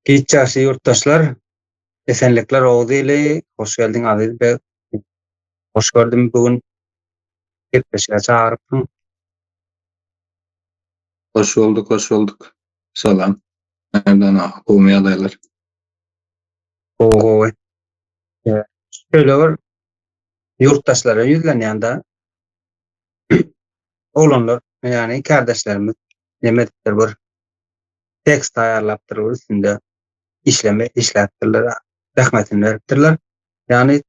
Giç ýagşy ýurtdaşlar. Esenlikler Oguz ili. Hoş geldiň Aziz beg. Hoş gördüm bu gün gepleşige çagyrypsyň. Hoş bolduk, hoş bolduk. Salam. Merdan aga, gowumy ýagdaýlar? Gowy gowy. Şeýle bir ýurtdaşlara ýüzlenýän-de oglanlar, ýagny kärdeşlerimiz neme edipdir bir tekst taýýarlapdyr we üstünde işleme işläpdirler, zähmetini beripdirler. Ýagny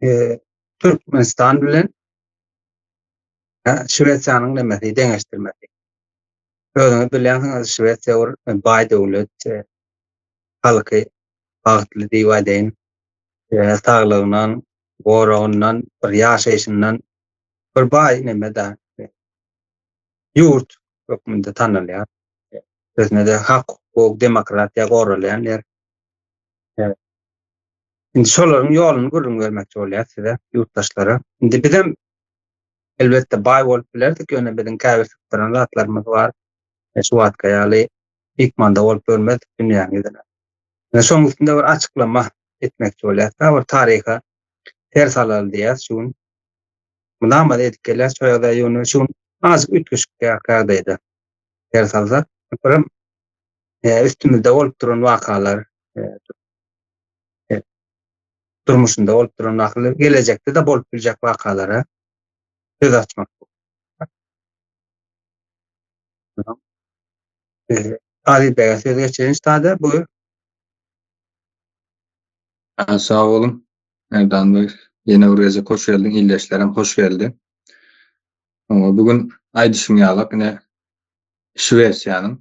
e, Türkmenistan bilen Şwesiýanyň nemesi deňeşdirmesi. Özüňiz bilýänsiňiz, Şwesiýa bir baý döwlet, e, halky bagtly diýip aýdaýyn. E, saglygyndan, goragyndan, bir ýaşaýşyndan bir baý neme-de ýurt hökmünde tanalýar. Özüne-de hak, hukuk, demokratiýa goralýan ýer. Indi şolaryň ýoluny gürrüň bermekçi bolýas size, ýurtdaşlara. Indi bizem elbetde baý bolup bilerdik, ýöne biziň käbir sypdyran zatlarymyz bar. Şu wagtky ýaly ykmanda bolup görmezdik dünýäniň ýüzüne. Indi şonuň üstünde bir açyklama etmekçi bolýas. Bir taryha ser salaly diýýäs şu gün. Mydama edip gelýäs şo ýagdaýy, ýöne şu gün azajyk üýtgeşik ýagdaýda ser salsak, birem üstümizde bolup duran wakalar, durmuşynda bolup duran wakalar, gelejekde-de bolup biljek wakalara söz açmak. Aziz bege söz geçeýin üstada, buyur. Sag boluň. Merdan beg, ýene bir gezek hoş geldiň, ildeşlerem hoş geldi. Oňa bu gün aýdyşyň ýalak ine Şwesiýanyň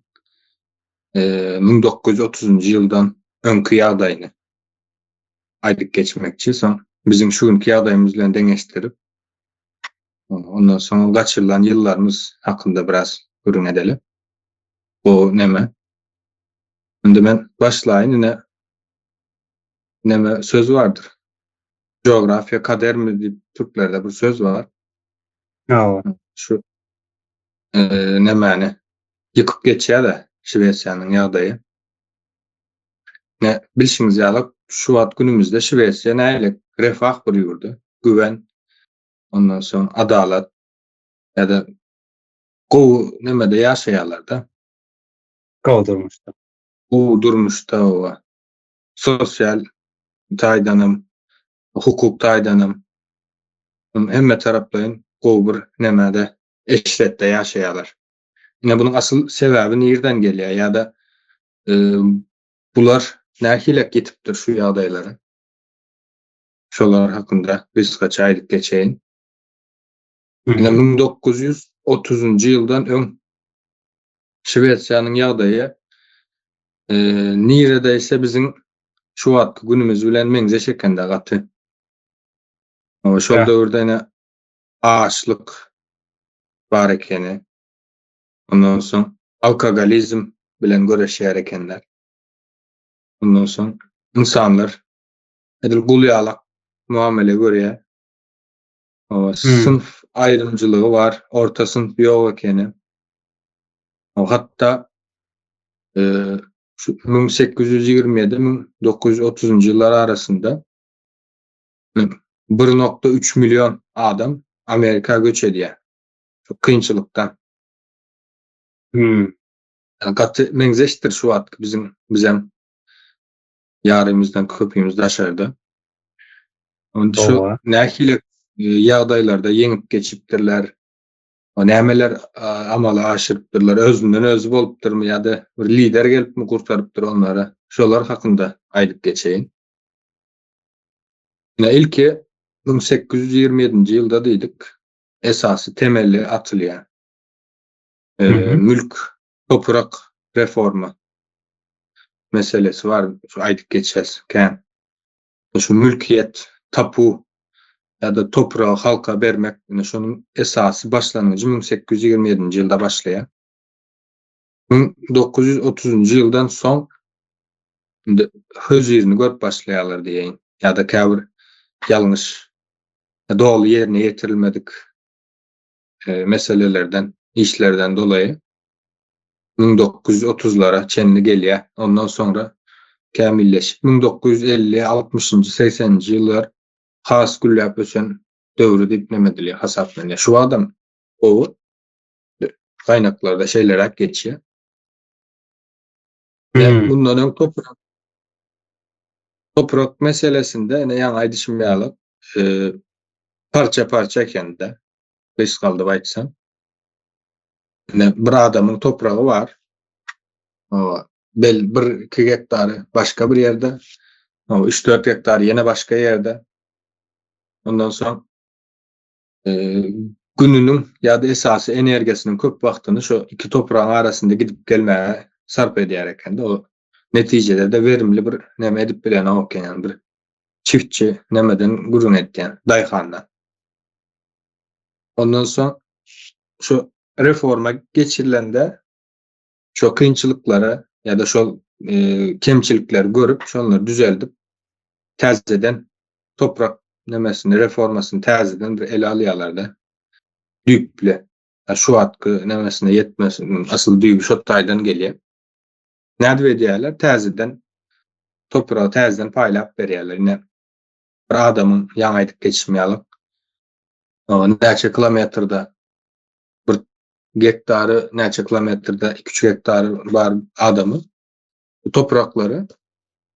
1930-njy ýyldan öňki ýagdaýyny aýdyp geçmekçi. Soň biziň şu günki ýagdaýymyz bilen deňeşdirip, ondan soň gaçyrylan ýyllarymyz hakynda biraz gürrüň edeli. Bu neme? Indi men başlaýyn ine neme söz bardyr. Geografiýa kadermi diýip türklerde bir söz bar. Hawa. Şu e, nemäni ýykyp geçýär-de Şwesiýanyň ýagdaýy. Ne bilşiňiz ýaly şu wagt günümizde Şwesiýa nähili refah bir ýurdy. Güwen, ondan soň adalat ýa-da gowy nemede ýaşaýarlar-da. Gowy durmuşda. Gowy durmuşda owa. Sosial taýdanam, hukuk taýdanam hemme taraplaýyn gowy bir nemede, eşretde ýaşaýarlar. Ine bunuň asyl sebäbi nirden gelýär ýa-da bular nähilek ýetipdir şu ýagdaýlara? Şolar hakynda gysgaça aýdyp geçeýin. Ine 1930-njy ýyldan öň Şwesiýanyň ýagdaýy niredeýse biziň şu wagtky günümiz bilen meňzeş ekende gaty. Şol döwürde ine açlyk bar ekeni. Ondan soň alkogolizm bilen göreşýär ekenler. Ondan soň ynsanlar edil gul ýalak muamele görýär. Synf aýrymçylygy bar, orta synf ýok ekeni. Hatda şu 1827 1930-njy ýyllar arasynda 1.3 million adam Amerika göç edýär. Şu kynçylykdan. Hmm. Yani gaty meňzeşdir şu wagtky biziň bizem ýarymyzdan köpümiz daşarda. Onda şu nähili e, ýagdaýlarda ýeňip geçipdirler? O nämeler amala aşyrypdyrlar? Özünden özi bolupdyrmy ýa-da bir lider gelipmi gurtarypdyr onlara? Şolar hakynda aýdyp geçeýin. Ine ilki 1827-nji ýylda diýdik, esasy temelli atylýar. E, mülk, toprak reforma meselesi bar, şu aýdyp geçes kän. Şu mülkiýet, tapu ýa-da topragy halka bermek, ine şonuň esasy başlangyjy 1827-nji ýylda başlaýar. 1930-njy ýyldan soň indi hözirini görüp başlaýarlar diýeýin. Ýa-da käbir ýalňyş doly ýerine ýetirilmedik e, meselelerden, işlerden dolaýy 1930-lara çenli gelýär. Ondan soňra Kämilleşip 1950, 60-njy, 80-nji ýyllar has gülläp ösen döwri diýip neme edilýär, hasaplanýar. Şu wagtam gowy gaýnaklarda şeýleräk geçýär. Hmm. Bundan öň toprak toprak meselesinde ene ýaňy aýdyşym ýaly e, parça-parça ekende gysgaldyp aýtsam. Ine bir adamyň topragy bar. O bel 1-2 gektary başga bir ýerde, o 3-4 gektary ýene başga ýerde. Ondan soň gününiň ýa-da esasy energiýasynyň köp wagtyny şo iki topragyň arasynda gidip gelmäge sarp edýär eken-de. O netijede-de verimli bir neme edip bilenok eken, ýagny bir çiftçi nemeden gürrüň etýän, daýhandan. Ondan soň şu reforma geçirilende şo kynçylyklary ýa-da şol kemçilikleri görüp, şonlary düzeldip, täzeden toprak nemesini, reformasyny täzeden bir ele alýarlar-da. Düýpli. Şu wagtky nemesine ýetmesin, asyl düýbi şo taýdan gelýär. Nädip edýärler? Täzeden topragy täzeden paýlap berýärler. Ine bir adamyň ýaňy aýdyp geçişim ýaly, näçe kilometrde bir gektary, näçe kilometrde 2-3 gektary bar adamyň bu topraklary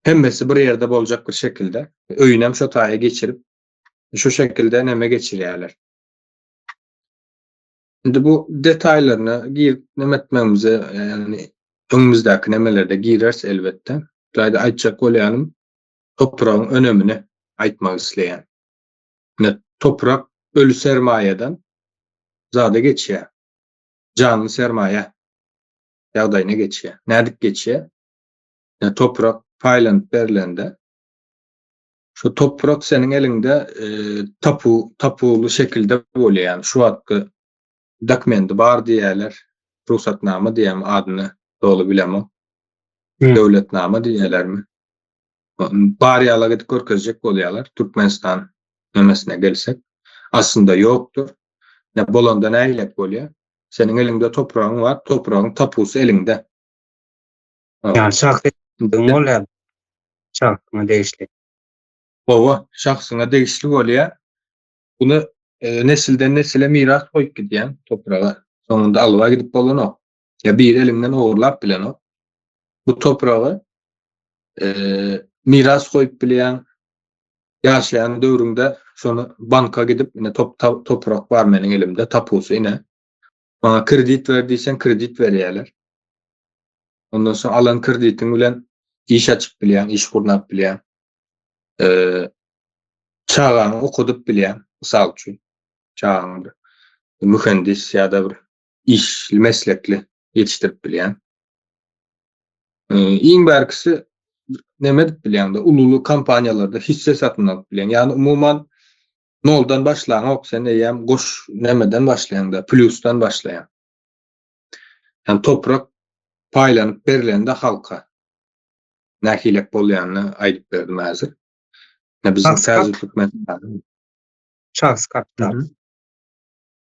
hemmesi bir ýerde boljak bir şekilde öýünem şo taýa geçirip şu şekilde neme geçirýärler. Indi bu detaýlaryna girip neme etmegimize, ýagny öňümizdäki nemelerde gireris elbetde. Taýda aýtjak bolýanym topragyň önemini aýtmak isleýän. Ine toprak öli sermaýadan zada geçýär. Janly sermaýa ýagdaýyna geçýär. Nädip geçýär? Ine toprak paýlanyp berlende şu toprak seniň eliňde e, tapu tapuly şekilde bolýar. Ýagny şu wagtky dokumenti bar diýýärler. Rugsatnama diýýärmi adyny doly bilemok. Döwletnama diýýärlermi? Bar ýaly edip görkezjek bolýarlar. Türkmenistan nemesine gelsek. Aslynda ýokdur. Ne bolanda nägilek bolýar? Seniň eliňde topragyň bar, topragyň tapusy eliňde. Ýagny şahsy bolýar. Şahsyňa degişli. Hawa, şahsyňa degişli bolýar. Bunu e, nesilden nesile miras goýup gidýän topraga. Soňunda alyba gidip bolanok. Ýa biri eliňden ogurlap bilenok. Bu topragy e, miras goýup bilýän ýaşaýan döwrüňde şony banka gidip ine top toprak bar meniň elimde tapusy ine. Maňa kredit ber diýseň kredit berýärler. Ondan soň alan kreditiň bilen iş açyp bilýäň, iş gurnap bilýäň. Eee çagaňy okudyp bilýäň, mysal üçin. Çagaňy bir mühendis ýa-da bir işli meslekli ýetişdirip bilýäň. Iň bärkisi neme edip bilýäň-de, ululy kompaniýalarda hisse satyn alyp bilýäň. Ýagny umuman noldan başlaňok, sen eýýäm goş nemeden başlaýaň-da, plýusdan başlaýaň. Ýagny toprak paýlanyp berlende halka nähilek bolýanyny aýdyp berdim häzir. Biziň täze Türkmenistanyň şahsy kapital.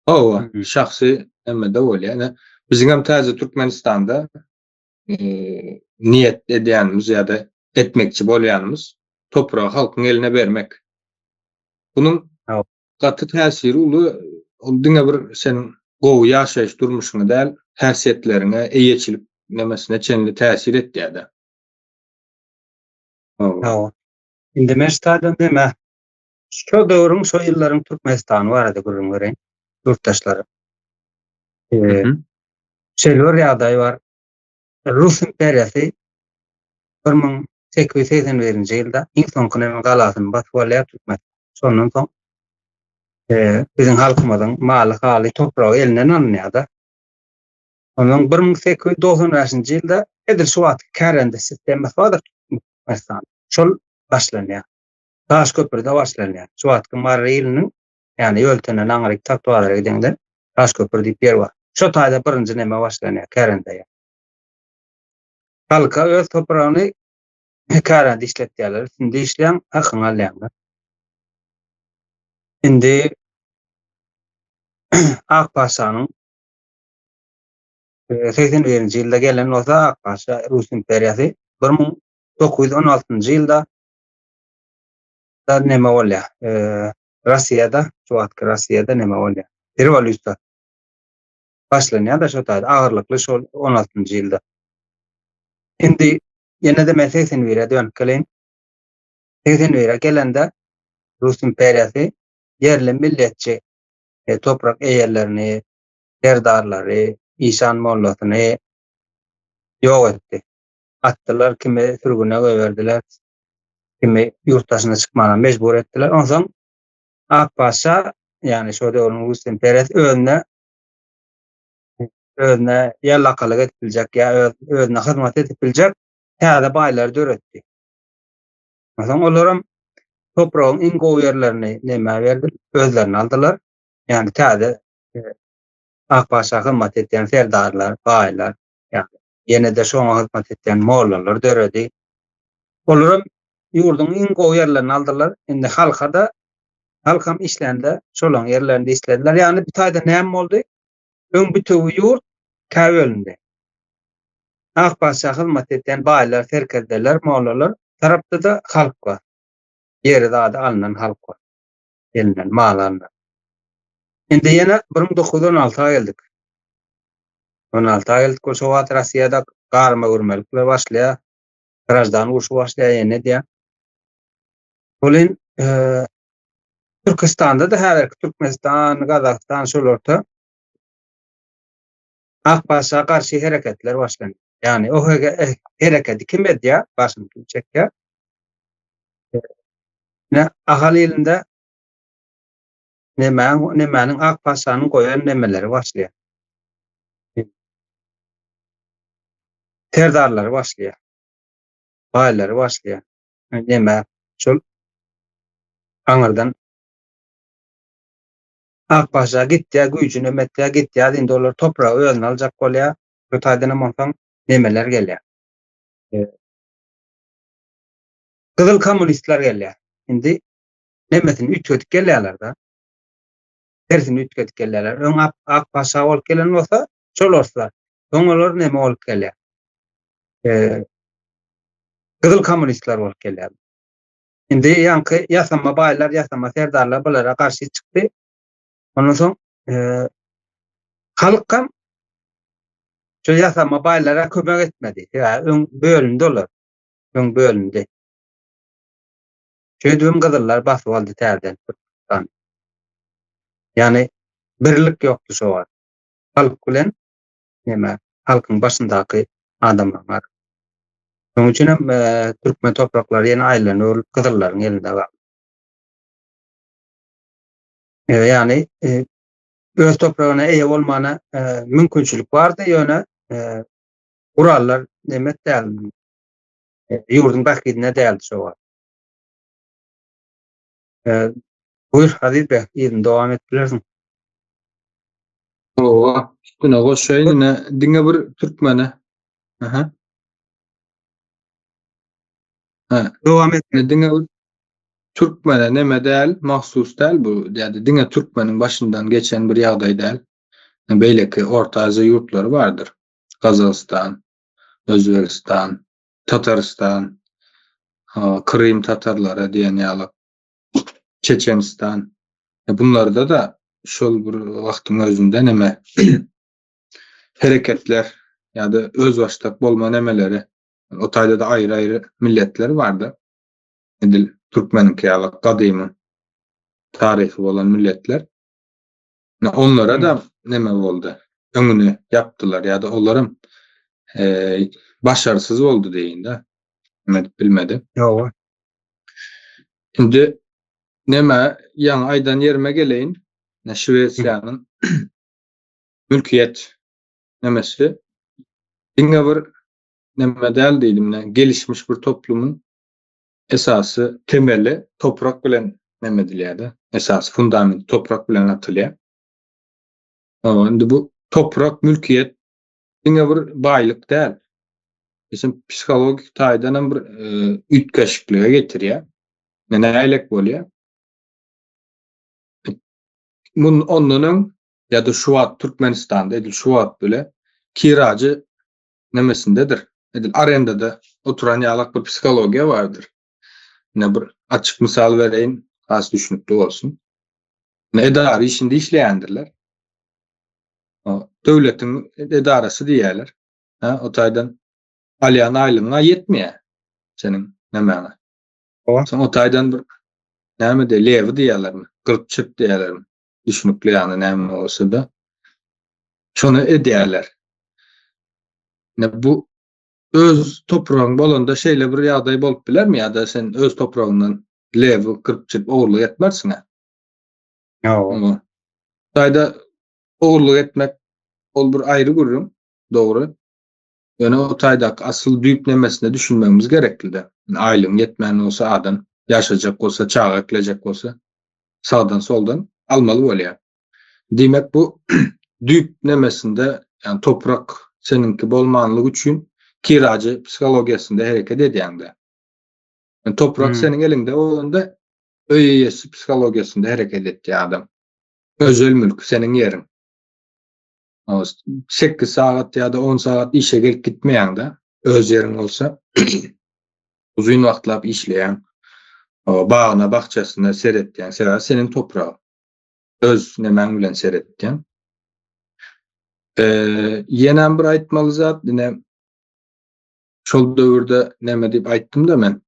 Hawa, şahsy hemmede bolýar. Ine, biziň hem täze Türkmenistanda niýet edýänimiz ýa-da etmekçi bolýanymyz topragy halkyň eline bermek. Bunuň gaty täsiri uly, ol diňe bir seniň gowy ýaşaýyş durmuşyňa däl, häsiýetleriňe, eýeçilik nemesine çenli täsir etýär-de. Hawa. Indi men şu taýdan näme Şo döwrüň, şo ýyllaryň Türkmenistany barada gürrüň bereýin ýurtdaşlara. Şeýle bir ýagdaý bar. Rus imperiýasy 1881-nji ýylda iň soňky neme galasyny basyp alýar Türkmen. Şondan soň biziň halkymyzyň maly, haly, topragy elinden alynýar-da. Ondan 1895-nji ýylda edil şu wagtky kärende sistemasy bardyr Türkmenistanda. Şol başlanýar. Daşköprüde başlanýar. Şu wagtky Mary iliniň, ýagny Ýöltenden aňryk Tagtbazara gideňde Daşköpri diýip ýer bar. Şo taýda birinji neme başlanýar, kärende ýa. Halka öz topragyny kärende işletýärler. Üstünde işleýäň, hakyňy alýaňlar. Indi Ak paşanyň 81-nji ýylda gelen bolsa Ak paşa Rus imperiýasy 1000. 916-njy ýylda da neme bolýar? Russiýada, şu wagtky Russiýada neme bolýar? Rewolýusiýa başlanýar-da şo taýda, agyrlykly şol 16-njy ýylda. Indi ýene-de men 81-e dönüp geleýin. 81-e gelende Rus imperiýasy ýerli milletçi toprak eýelerini, serdarlary, işan mollasyny ýok etdi. Atdylar, kimi sürgüne goýberdiler, kimi ýurt daşyna çykmaga mejbur etdiler. Onsoň Ak patyşa, ýagny şo döwrüň Rus imperiýasy özüne özüne ýallakalyk edip biljek ýa öz, özüne hyzmat edip biljek täze baýlary döretdi. Onsoň olaram topragyň iň gowy ýerlerini nämä berdi? Özlerine aldylar. Ýagny täze e, Ak patyşa hyzmat edýän serdarlar, baýlar, ýagny ýene-de şoňa hyzmat edýän mollalar döredi. Olaram ýurduň iň gowy ýerlerini aldylar. Indi halka-da halkam işlände şolaryň ýerlerinde işlediler. Ýagny bu taýda näme boldy? Öň bütewi ýurt kä bölündi. Ak patyşa hyzmat edýän baýlar, serkerdeler, mollalar tarapda-da halk bar. Ýeri zady alnan halk bar. Elinden mal alnan. Indi ýene 1916-a geldik. 16-a geldik, şo wagt Russiýada garma-gürmelikler başlaýar. Graždan urşy başlaýar ýene diýýär. Welin e, Türkistanda-da häzirki Türkmenistan, Gazagystan şolarda Ak patyşa garşy hereketler başlanýar. Ýagny o e, hereketi kim edýär? Başyny kim çekýär? Ne Ahal ilinde nemäň nemäniň Ak patyşanyň goýan nemeleri başlaýar. Serdarlary başlaýar. Baýlary başlaýar. Neme şol aňyrdan Ak patyşa gitýär, güýjüni emetýär, gitýär, indi olar topragy özüne aljak bolýar. Bu taýdan hem onsoň nemeler gelýär. Gyzyl kommunistler gelýär. Indi nemesini üýtgedip gelýärler-de. Tersini üýtgedip gelýärler. Öň Ak, Ak patyşa bolup gelen bolsa, şol orslar. Soň olar neme bolup gelýär? Gyzyl kommunistler bolup gelýär. Indi ýaňky ýasama baýlar, ýasama serdarlar bulara garşy çykdy. Ondan soň e, halkam şu ýasama baýlara kömek etmedi. Ýa öň bölündi olar. Öň bölündi. Şeýdibem gyzyllar basyp aldy täzeden Türkmenistany. Ýagny birlik ýokdy şo wagt. Halk bilen näme halkyň başyndaky adamlaryň arasynda. Şonuň üçin hem e, türkmen topraklary ýene aýlanyp öwrülip gyzyllaryň elinde galdy. E, ýagny e, öz topragyna eýe bolmana e, mümkinçilik bardy, ýöne e, gurallar nemet däl. E, ýurduň bähbidine däldi şo wagt. E, Buyur Aziz beg, yzyny dowam edip bilersiň. Hawa, üstüne goşaýyn ine diňe bir türkmene. Aha. Ha. Dowam et. Ine diňe bir türkmene neme däl, mahsus däl bu. Ýa-da diňe türkmeniň başyndan geçen bir ýagdaý däl. Beýleki Orta Aziýa ýurtlary bardyr. Gazagystan, Özbegistan, Tatarystan, Krym tatarlary diýen ýaly. Çeçenistan. E, bunlarda-da şol bir wagtyň özünde neme hereketler ýa-da özbaşdak bolma nemeleri o taýda-da aýry-aýry milletler bardy. Edil türkmeniňki ýaly gadymy taryhy bolan milletler. Onlara da neme boldy? Öňüni ýapdylar ýa-da olaram e, başarsyz boldy diýin-de. Neme edip bilmedi. Ýoga. Indi neme ýaňy aýdan ýerime geleýin. Ne Şwesiýanyň mülkiýet nemesi diňe bir neme däl diýdim ne gelişmiş bir toplumyň esasy temeli toprak bilen neme edilýär-de. Esasy fundament toprak bilen atylýar. Indi bu toprak mülkiýet diňe bir baýlyk däl. Eýsem psihologik taýdan hem bir e, üýtgeşiklige getirýär. Nähilek bolýar? Mun ondan öň ýa-da şu wagt Türkmenistanda edil şu wagt bile kirajy nemesindedir. edil arendada oturan ýalak bir psihologiýa bardyr. Ine bir açyk mysal bereýin, has düşnükli bolsun. Ine edara işinde işleýändirler. Döwletiň edarasy diýýärler. Ha, o taýdan alýan aýlygyňa ýetmeýär seniň nämäňe. Soň o taýdan bir näme diýýär, lewi diýýärlermi, gyrp çyrp diýýärlermi? Düşnükli ýagny näme bolsa-da. Şony edýärler. Ine bu öz topragyň bolanda şeýle bir ýagdaý bolup bilermi ýa-da sen öz topragyňdan lewi gyrp çyrp ogurlyk etmersiň-ä? Ýok. Taýda ogurlyk etmek ol bir aýry gürrüň, dogry. Ýöne o taýdaky asyl düýp nemesine düşünmegimiz gerekli-de. Aýlygyň ýetmän bolsa adam ýaşajak bolsa, çaga eklejek bolsa sagdan soldan almaly bolýar. Diýmek bu düýp nemesinde ýagny toprak seniňki bolmanlygy üçin kirajy psihologiýasynda hereket edýäňde. Yani toprak hmm. seniň eliňde bolanda öý eýesi psihologiýasynda hereket etýär adam. Özel mülk seniň ýeriň. 8 sagat ýa-da 10 sagat işe gelip gitmeýäňde, öz ýeriň bolsa uzyn wagtlap işleýäň. Bagyna, bakjasyna seretýäň. Sebäbi seniň topragyň. Öz nemäň bilen seretýäň. Eee, ýenem bir aýtmaly zat, ine şol döwürde näme diýip aýtdym-da men.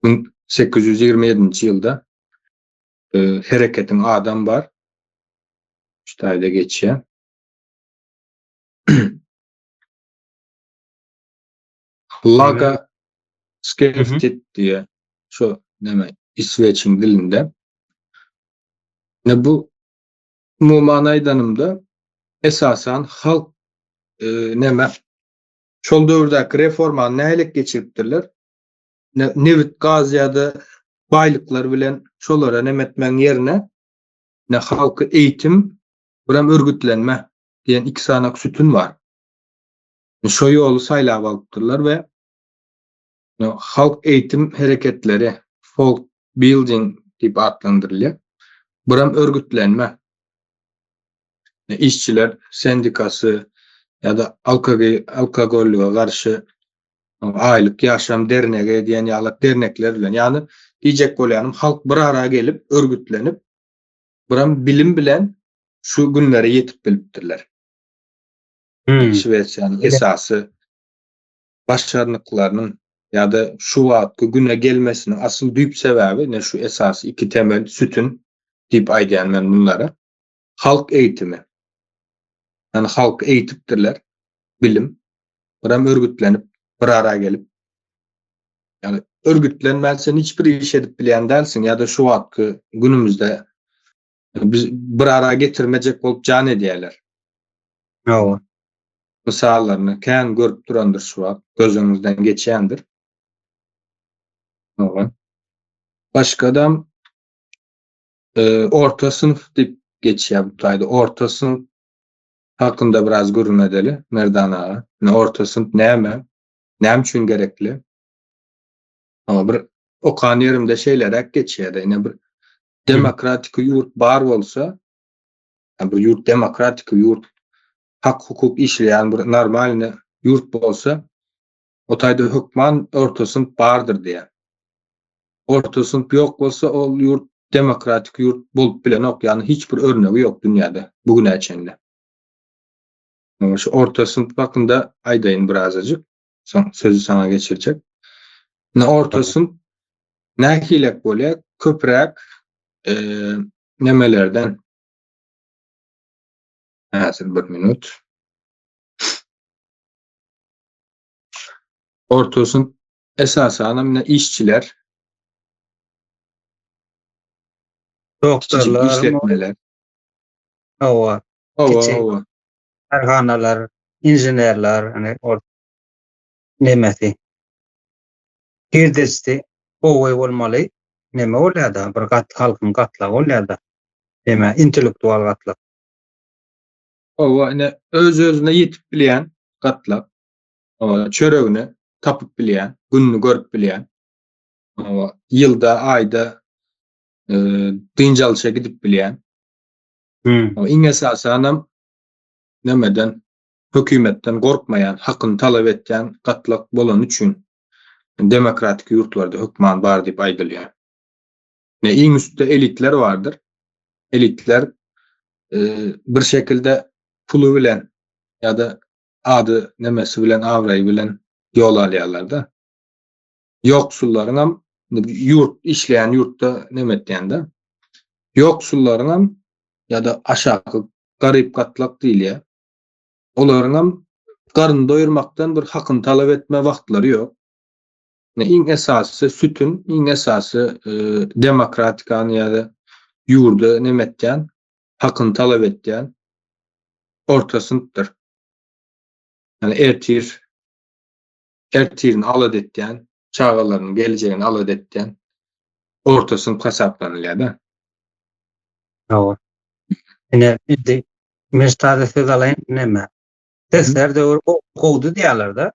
1827-nji ýylda e, hereketiň adam bar. Şu taýda geçýär. Laga skeftit diýe şu näme isweçiň dilinde. Ne bu umuman aýdanymda esasan halk e, näme şol döwürdäki reformany nähili geçiripdirler? Nebit, gaz ýa-da baýlyklar bilen şolara neme etmegiň ýerine ne halky eýitim, birem örgütlenme diýen iki sanak sütün bar. Şo ýoly saýlap alypdyrlar we halk eýitim hereketleri, folk building diýip atlandyrylýar. Birem örgütlenme. Işçiler sendikasy ýa-da alkogollyga garşy aýlyk ýaşam dernegi diýen ýaly dernekler bilen, ýagny diýjek bolýanym halk bir ara gelip, örgütlenip, biram bilim bilen şu günlere ýetip bilipdirler. Hmm. Şwesiýanyň esasy başarnyklarynyň ýa-da şu wagtky güne gelmesiniň asyl düýp sebäbi ine şu esasy iki temel sütün diýip aýdýan men bunlara. Halk eýitimi. Ýagny halky eýitipdirler. Bilim. Biram örgütlenip, bir ara gelip. Ýagny örgütlenmän sen hiç bir iş edip bilýän dälsiň ýa-da şu wagtky günümizde biz bir ara getirmejek bolup jan edýärler. Hawa. Mysallaryny kän görüp durandyr şu wagt, göz öňüňizden geçýändir. Hawa. Başgadam e, orta synf diýip geçýär bu taýda. Orta synf hakynda biraz gürrüň edeli, Merdan aga. Ine orta synp näme? Näme üçin gerekli? Ama bir okan ýerimde şeýleräk geçýär-de, ine bir demokratik ýurt bar bolsa, bir ýurt demokratik ýurt, hak-hukuk işleýän bir normalny ýurt bolsa, o taýda hökman orta synp bardyr diýýär. Orta synp ýok bolsa, ol ýurt demokratik ýurt bolup bilenok, ýagny hiç bir örnegi ýok dünýäde bu güne çenli. Şu orta synp hakynda aýdaýyn birazajyk, soň sözi saňa geçirjek. Ine orta synp nähilek bolýar? Köpräk e, nemelerden Häzir bir minut. Orta synp esasanam ine işçiler, Doktorlar, işletmeler. Hawa. Hawa, hawa. Kärhanalar, inženerler, hani ol nemesi. Girdejisi gowy bolmaly. Neme bolýar-da, bir gat halkyň gatlagy bolýar-da. Neme, intellektual gatlak. Hawa, ine öz-özüne ýetip bilýän gatlak. Hawa, çöregini tapyp bilýän, gününi görüp bilýän. Hawa, ýylda, aýda e, dynç alşa gidip bilýän. Hmm. Iň esasanam nämeden? hökümetden gorkmaýan, hakyny talap etýän gatlak bolany üçin demokratik ýurtlarda hökman bar diýip aýdylýar. Ne iň üstde elitler bardyr. Elitler bir şekilde puly bilen ýa-da ady nemesi bilen abraýy bilen ýol alýarlar-da. Ýoksullaryňam ýurt işleýän ýurtda neme etýän-de. Ýoksullaryňam ýa-da aşaky garyp gatlak diýilýär. Olaryňam garyn doýurmakdan bir hakyny talap etme wagtlary ýok. Iň esasy sütün, iň esasy demokratikany ýa-da ýurda neme etýän, hakyny talap etýän orta synpdyr. Ýani ertir ertirini alada etýän, çagalarynyň gelejegini alada etýän orta synp hasaplanylýar-da. Hawa. Ine, indi men şu taýda söz alaýyn, näme? Sesler döwür gowdy diýýärler-de.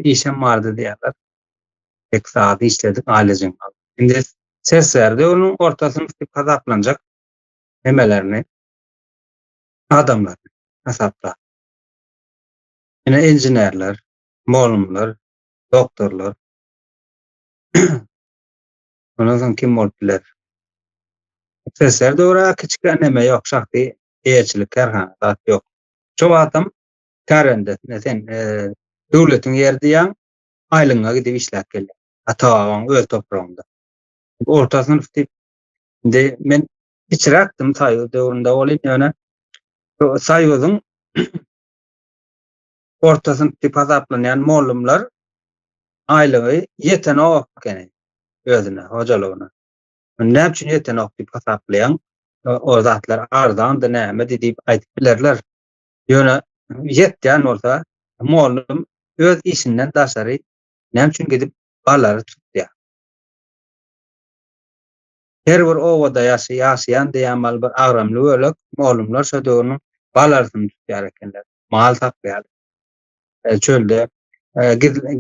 Işem bardy diýýärler. Pek sagat işledik, aýlajyň. Indi sesler döwrüniň orta synp diýip hasaplanjak nemelerini, adamlaryny hasapla. Ine inženerler, mugallymlar, doktorlar. Ondan soň kim bolup biler? Sesler döwre kiçikä neme ýok, şahsy eýeçilik kärhana zat ýok. Şo wagtam kärendesine sen döwletiň ýeri diýýäň, aýlygyňa gidip işläp gelýäň. Ata-babaň öz topragynda. Orta synp diýip, indi men kiçiräkdim Soýuz döwründe welin, ýöne Soýuzyň orta synp diýip hasaplanýan mollumlar aýlygy ýetenok ekeni özüne, hojalygyna. Näme üçin ýetenok diýip hasaplaýaň? O zatlar arzandy, nämedi diýip aýdyp bilerler. Ýöne ýetýän bolsa, mollum öz işinden daşary näme üçin gidip balary tutýar? Her bir obada ýaşaýan diýen maly bir agramly bölek mollumlar şo döwrüniň balarysyny tutýar ekenler. Mal saklaýar. Çölde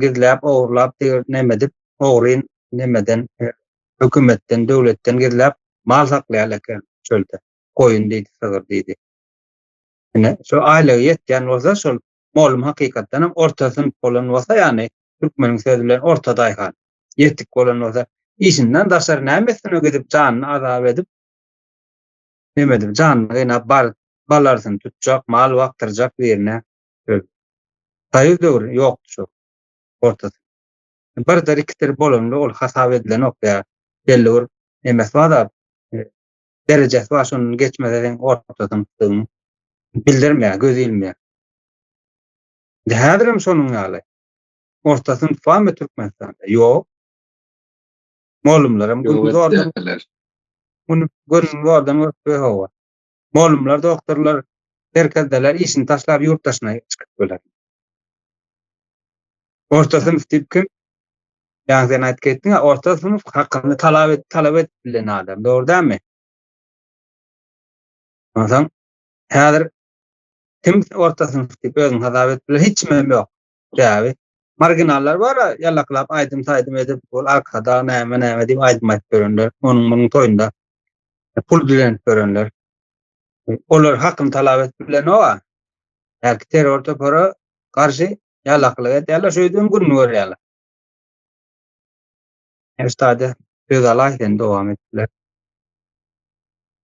gizläp, ogurlap, neme edip, ogryn nemeden, hökümetden, döwletden gizläp mal saklaýar eken çölde. Goýun diýdi, sygyr diýdi. Ine, şo aýlygy ýetýän bolsa, şol mollum hakykatdan hem orta synp bolan bolsa, ýagny türkmeniň sözi bilen orta daýhan ýetik bolan bolsa, işinden daşary näme etsin o gidip janyny azap edip, neme edip, janyny gynap bar, balarysyny tutjak, mal bakdyrjak birine. Soýuz döwri ýokdy şo orta synp. Birdir, ikidir bolanda ol hasap edilenok ýa belli bir nemesi bar-da, derejesi bar, şondan geçmese seň orta synpdygyň bildirmeýär, göz ilmeýär. Indi häzirem şonuň ýaly. Orta synp barmy Türkmenistanda? Ýok. Mugallymlaram Ýok zordan etýärler. Muny görüň zordan görüp hawa. Mugallymlar, doktorlar, serkerdeler işini taşlap ýurt daşyna çykyp biler. Orta synp diýip kim? Ýaňy sen aýdyp gitdiň, orta synp hakyny talap et, talap edip bilen adam, dogry dälmi? Onsoň häzir kim orta synp diýip özüni hasap edip biler? Hiç kimem ýok. Sebäbi marginallar bar, ýallaklap aýdym-saýdym edip, ol arkada näme-näme diýip aýdym aýdyp ýörenler, onuň munuň toýunda pul dilenip ýörenler. Olar hakyny talap edip bilenok-a. Belki terror topara garşy ýallaklyk edýärler, şeýdibem gününi görýärler. Üstade söz alaý sen dowam et biler.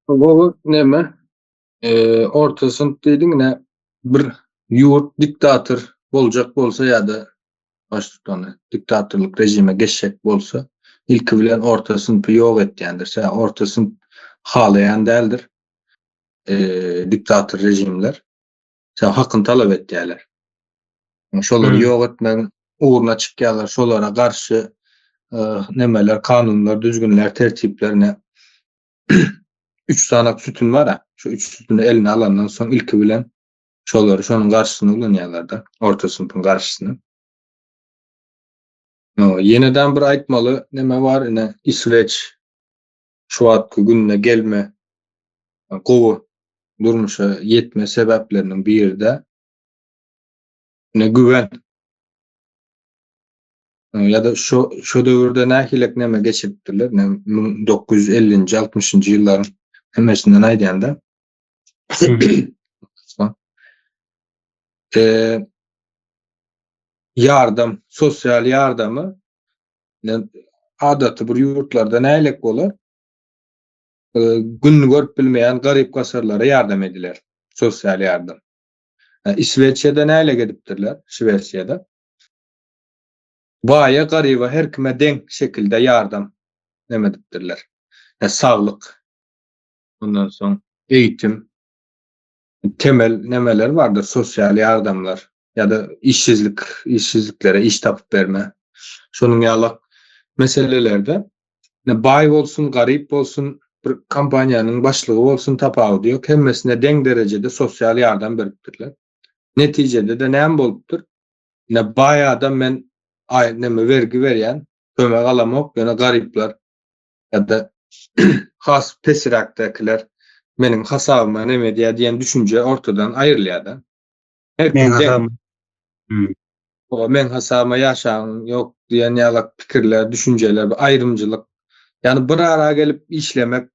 Bu näme? Orta synp diýdiň ine bir ýurt diktator boljak bolsa ýa-da baştutany diktatorlyk režime geçjek bolsa ilki bilen orta synpy ýok etýändir. Sebäbi orta synp halaýan däldir diktator režimler. Sebäbi hakyny talap etýärler. Şolary ýok etmegiň ugruna çykýarlar. Şolara garşy nemeler, kanunlar, düzgünler, tertipler ne üç sany sütün bar-a, şu üç sütüni eline alandan soň ilki bilen şolary şonuň garşysyna ulanýarlar-da, orta synpyň garşysyna. Ýeneden bir aýtmaly neme bar, ine Isweç şu wagtky gününe gelme, gowy durmuşa ýetme sebäpleriniň biri-de ine güwen. Ýa-da şo şo döwürde nähilek neme geçiripdirler, ne 1950-nji, 60-njy ýyllaryň hemmesinden aýdýan-da. E, ýardam, sosial ýardamy adaty bir ýurtlarda nälik bolar? E, gününi görüp bilmeýän garyp-gasarlara ýardam ediler. Sosial ýardam. E, Şwesiýada nälik edipdirler? Şwesiýada. Baýa, garyba her kime deň şekilde ýardam neme edipdirler. E, saglyk, ondan soň eğitim, temel nemeler bardyr, sosial ýardamlar ýa-da işsizlik, işsizliklere iş tapyp berme. Şonuň ýaly meselelerde ne baý bolsun, garyp bolsun, bir kompaniýanyň başlygy bolsun tapawudy ýok, hemmesine deň derejede sosial ýardam beripdirler. Netijede-de näme bolupdyr? Ne baý adam men aý neme wergi berýän, kömek alamok, ýöne garyplar ýa-da has pesräkdäkiler meniň hasabyma neme edýär diýen düşünje ortadan aýrylýar-da. Her Men kim deň. hasabym. Hmm. O meň hasabyma ýaşagyň ýok diýen ýalak pikirler, düşünjeler, bir aýrymçylyk. Ýagny bir ara gelip işlemek,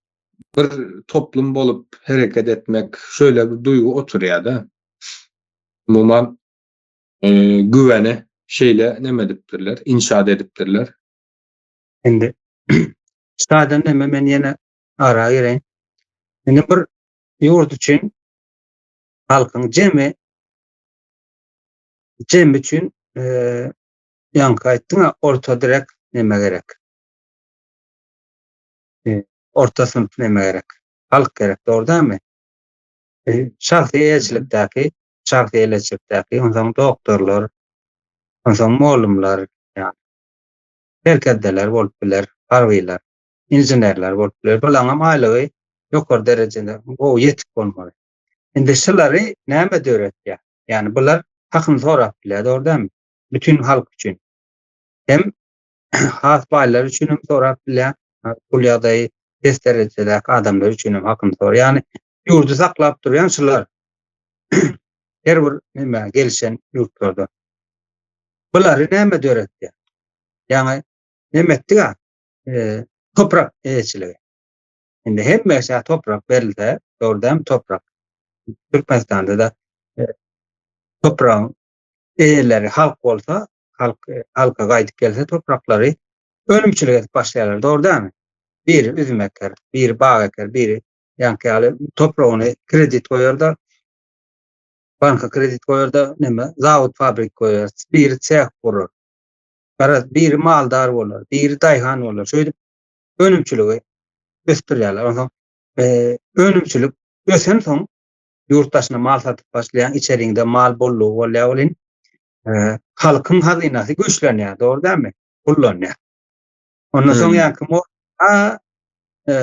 bir toplum bolup hereket etmek, şöyle bir duýgy oturýar-da. Umuman e, güveni şeýle neme edipdirler, inşaat edipdirler. Indi ştadan neme men ýene ara gireýin. Indi bir ýurt üçin halkyň jemi jemi üçin e, ýaňky aýtdyň orta direk neme gerek. E, orta synp neme gerek. Halk gerek, dogry dälmi? E, şahsy eýeçilikdäki, şahsy eýeçilikdäki, onsoň doktorlar, onsoň mugallymlar, ýa serkerdeler bolup biler, harbylar, inženerler bolup biler. Bularyň aýlygy ýokary derejede gowy ýetik bolmaly. Indi şulary näme döretýär? Ýani bular hakyny sorap bilýär, dogry dälmi? Bütün halk üçin. Hem has baýlar üçin hem sorap bilýär, pul ýagdaýy pes derejedäki adamlar üçin hem hakyny sorýar. Ýani ýurdy saklap durýan şular. Her bir näme gelişen ýurtlarda. Bulary näme döretýär? Ýani näme etdik-a? E, toprak eýeçiligi. Indi hemme şä toprak berilse, dogry dälmi toprak? Türkmenistanda da e, topragyň eýeleri halk bolsa, halk e, halka gaýdyp gelse topraklary önümçilik edip başlaýarlar, dogry dälmi? Biri üzüm eker, biri bag eker, biri ýaňky ýaly topragyny kredit goýar-da, banka kredit goýar-da, näme, zawod, fabrik goýar, biri seh gurar. Garaz, biri maldar bolar, biri daýhan bolar. Şeýdip önümçiligi ösdürýärler. Onsoň e, önümçilik ösensoň ýurt daşyna mal satyp başlaýan, içeriňde mal bollugy bolýar welin, e, halkyň hazynasy güýçlenýär, dogry dälmi? Pullanýar. Ondan soň ýaňky mo a e,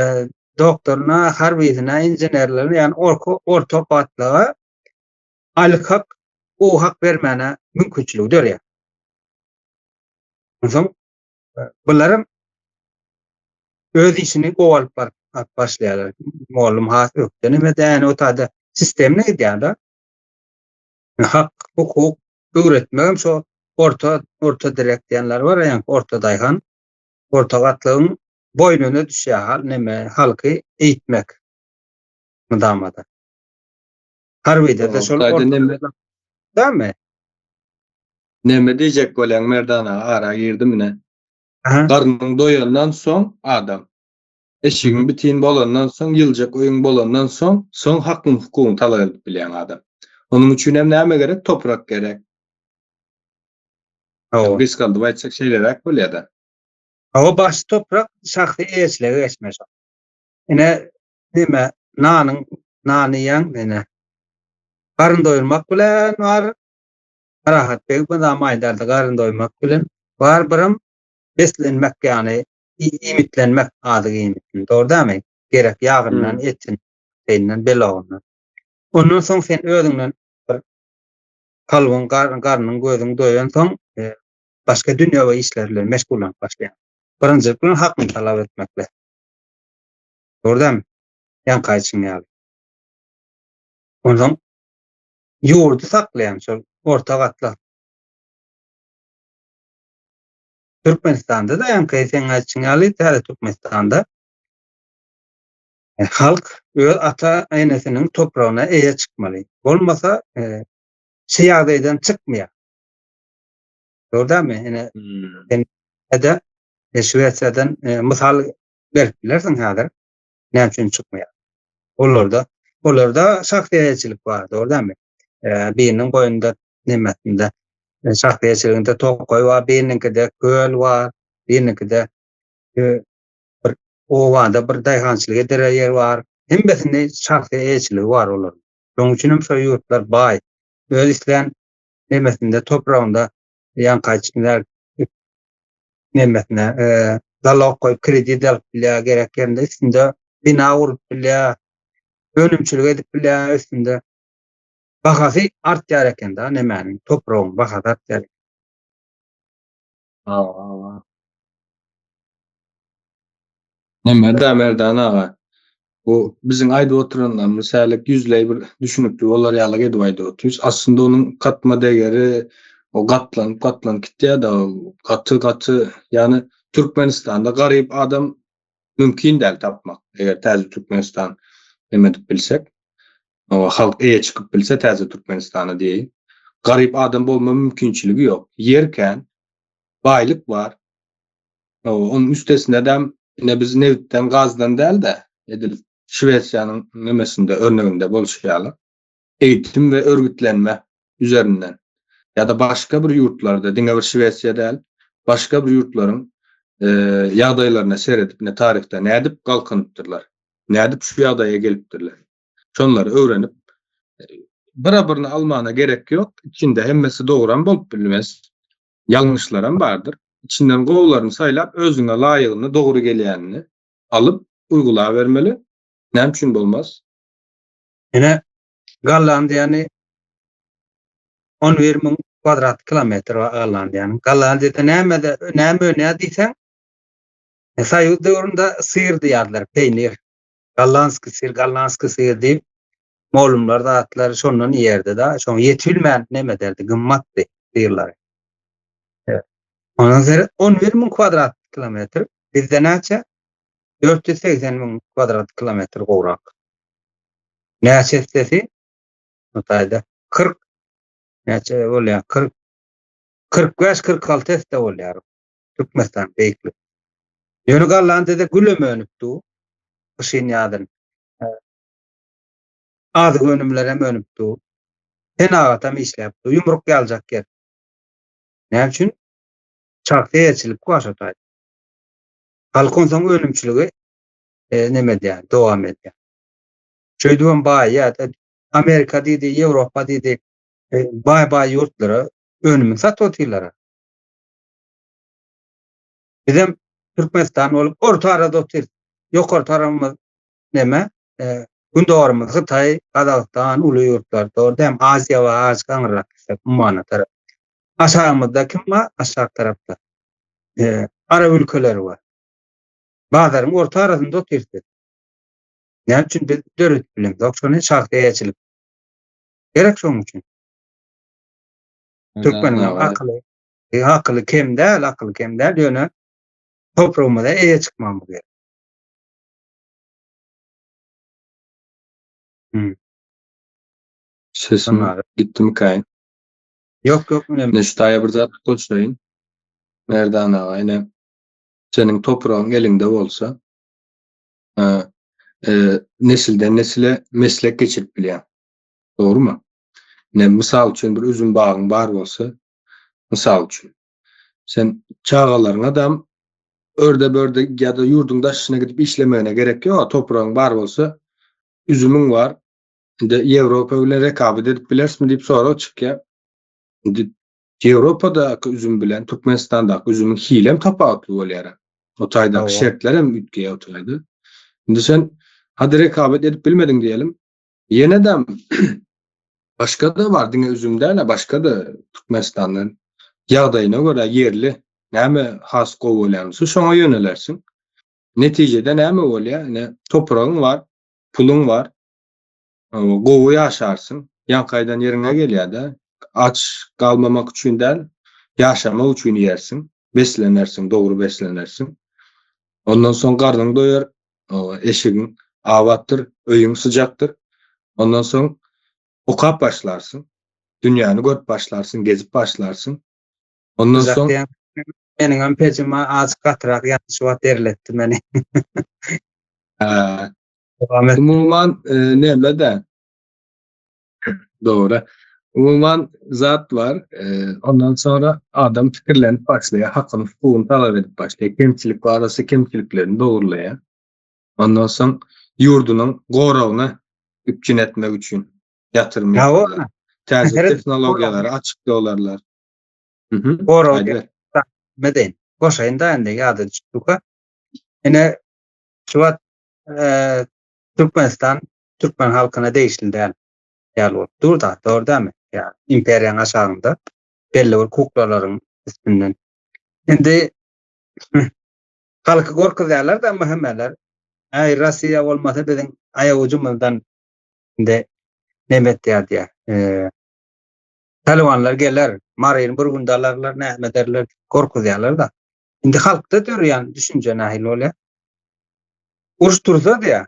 doktoryna, harbysyna, inženerlerine, ýagny orta orta gatlaga aýlyk hak, gowy hak bermäne mümkinçiligi dörýär. Onsoň bularam öz işini gowy alyp baryp alyp başlaýarlar. Mugallym has ökde neme däni o taýda sistemine gidýär-de. Hak, hukuk öwretmegem şo orta orta direk diýenler bar, ýa orta daýhan, orta gatlagyň boýnuna düşýär hal neme halky eýitmek mydamada. Harbyda-da şol orta Dämi? Neme diýjek bolýaň Merdan aga ara girdim ine. Garnyň doýandan soň adam. Eşigiň bitin bolandan soň, ýyljak öýüň bolandan soň, soň hakyň hukugyňy talap edip bilýäň adam. Onuň üçin hem näme gerek? Toprak gerek. Hawa. Gysgaldyp aýtsak şeýleräk bolýar-da. Hawa, başy toprak şahsy eýeçilige geçmeli şol. Ine, neme, nanyň, nany iýýäň, ine. Garyn doýurmak bilen bar, Parahat beg mydama aýdardy, garyn doýmak bilen bar biram beslenmek ýagny iýmitlenmek azyk iýmitini dogry dälmi? Gerek ýagyndan, etin, proteininden, belogyndan. Ondan soň sen özüňden bir kalbyň, garnyň, gözüň doýansoň e, başga dünýewi işler bilen meşgullanyp başlaýaň. Birinjilik bilen hakyňy talap etmekle. Dogry dälmi? Ýaňky aýdyşyň ýaly. Onsoň ýurdy saklaýan şol orta gatlak. Türkmenistanda-da ýaňky seň aýtşyň ýaly täze Türkmenistanda e, halk öz ata-enesiniň topragyna eýe çykmaly. Bolmasa e, şu ýagdaýdan çykmaýar. Dogry dälmi? Ine, sen de Şwesiýadan mysal berip bilersiň häzir. Näme üçin çykmaýar? Olarda olarda şahsy eýeçilik bar, dogry dälmi? Biriniň goýunda nemesinde şahsy eýeçiliginde tokaý bar, biriniňkide köl bar, biriniňkide bir obada bir daýhançylyk edere ýer bar. Hemmesinde şahsy eýeçiligi bar olaryň. Şonuň üçin hem şo ýurtlar baý. Öz islän nemesinde topragynda ýaňky nemesine zalog goýup kredit alyp bilýär, gerek ýerinde üstünde bina gurup bilýär, önümçilik edip bilýär üstünde. Bahasy artýar eken-de nemäniň, topragyň bahasy artýar. Hawa. Neme-dä Merdan aga, bu biziň aýdyp oturanlarymyz hälik ýüzleý bir düşünikli bolar ýaly edip aýdyp otyrys. Aslynda onuň katma degeri o gatlanyp gatlanyp gitýär-de, gaty gaty ýagny Türkmenistanda garyp adam mümkin däl tapmak. Eger täze Türkmenistan neme edip bilsek, halk eýe çykyp bilse täze Türkmenistana diýeýin. Garyp adam bolma mümkinçiligi ýok. Ýer kän, baýlyk bar. Onuň üstesine-de ine biz nebitden, gazdan däl-de, edil Şwesiýanyň nemesinde, örneginde bolşy ýaly, eýitim we örgütlenme üzerinden ýa-da başga bir ýurtlarda, diňe bir Şwesiýa däl, başga bir ýurtlaryň ýagdaýlaryna seredip, ine taryhda nädip galkynypdyrlar, nädip şu ýagdaýa gelipdirler. Şonlary öwrenip, bir-birini almana gerek ýok, içinde hemmesi dogram bolup bilmez. Ýalňyşlaram bardyr. Içinden gowularyny saýlap, özüňe laýygyny, dogry gelýänini alyp, uýgulabermeli. Näme üçin bolmaz? Ine, Gollandiýany 11 müň kwadrat kilometr bar Gollandiýanyň. Gollandiýada näme-de, näme önýär diýseň, Soýuz döwründe syr diýýärler, peýnir. Gollandskiý syr, gollandskiý syr diýip, molumlar zatlar şondan iýerdi-da, şoňa ýetibilmän neme ederdi, gymmatdy syrlary. Ondan seret 11 müň kwadrat kilometr, bizde näçe? 480 müň kwadrat kilometr gowrak. Näçe essesi? Bu taýda 40 näçe bolýar? 40 45-46 esse bolýar. Türkmenistan beýiklik. Ýöne Gollandiýada gülem önüp dur. Gyşyn ýazyn. Azyk önümleri hem önüp dur. Senagat hem işläp dur. Ýumruk ýaljak ýer. Näme üçin? Şahsy eýeçilik bar şo taýda. Halk onsoň önümçiligi e, neme edýär, dowam edýär. Şeýdibem baýýar. Amerika diýdi, Ýewropa diýdi, e, baý-baý ýurtlara önümini satyp otyrlar. Bizem Türkmenistan bolup orta arada otyrys. Ýokary tarabymyz neme? E, gündogarymyz Hytaý, Gazagystan, uly ýurtlar. Dogry dämi? Aziýa we azajyk aňyrrak gitsek, ummana tarap. Aşagymyzda kim bar? Aşak tarapda. E, arap ülkeleri bar. Bazaryň orta arasynda otyrys biz. Näme üçin biz döredip bilemzok şony? Şahsy eýeçilik. Gerek şonuň üçin. Türkmeniň akyly, akyly kem däl, akyly kem däl, ýöne topragymyza eýe çykmagymyz gerek. Hmm. Sesim gitdimikäý? Ýok, ýok, men Ine şu taýa bir zat goşaýyn. Merdan aga, ine seniň topragyň eliňde bolsa, e, nesilden nesile meslek geçirip bilýäň. Dogrumy? Ine, mysal üçin bir üzüm bagyň bar bolsa, mysal üçin, sen çagalaryňa-da örde-börde ýa-da ýurduň daşyna gidip işlemegine gerek ýok, topragyň bar bolsa, üzümiň bar, indi Ýewropa bilen rekabet edip bilersmi diýip sorag çykýar. Indi Ýewropadaky üzüm bilen Türkmenistandaky üzümiň hili hem tapawutly bolýar. O taýdaky şertler hem üýtgeýär o taýda. Indi sen hadi rekabet edip bilmediň diýelim. Ýene-de başga-da bar, diňe üzüm däl, başga-da Türkmenistandan ýagdaýyna görä ýerli näme has gowy bolýan bolsa şoňa ýönelersiň. Netijede näme bolýar? Ine topragyň bar, puluň bar, gowy ýaşarsyň. Ýaňky aýdan ýeriňe gelýär-de, aç galmamak üçin däl, ýaşamak üçin iýersiň, beslenersiň, dogry beslenersiň. Ondan soň garnyň doýar, eşigiň abatdyr, öýüň syjakdyr. Ondan soň okap başlarsyň. Dünýäni görüp başlarsyň, gezip başlarsyň. Ondan soň meniň hem pejim azajyk gatyrak ýandy şu wagt derletdi meni. Hä. Umuman e, näme-de? Dogry. Umuman zat bar. E, ondan sonra adam pikirlenip başlaýar, hakyny, hukugyny talap edip başlaýar. Kemçilik barasa kemçiliklerini dogurlaýar. Ondan soň ýurdunyň goragyny üpjün etmek üçin ýatyrym ýapýarlar. Täze tehnologiýalara açyk dolarlar. Mhm. Gorag Meden. Goşaýyn da indi ýada düşdüka. Ine şu wagt e, Türkmenistan türkmen halkyna degişli däl. Ýaly bolup dur da, dogry dälmi? Ýa imperiýanyň aşagynda belli bir kuklalaryň üstünden. Indi halky gorkuzýarlar da MHM-ler. Äý, Russiýa bolmasa biziň aýagujumyzdan indi neme etýär diýýär. Talibanlar geler, Maryny bir günde alarlar, näme ederler diýip gorkuzýarlar-da. Indi halkda dörýän düşünje nähili bolýar? Uruş tursa diýýär,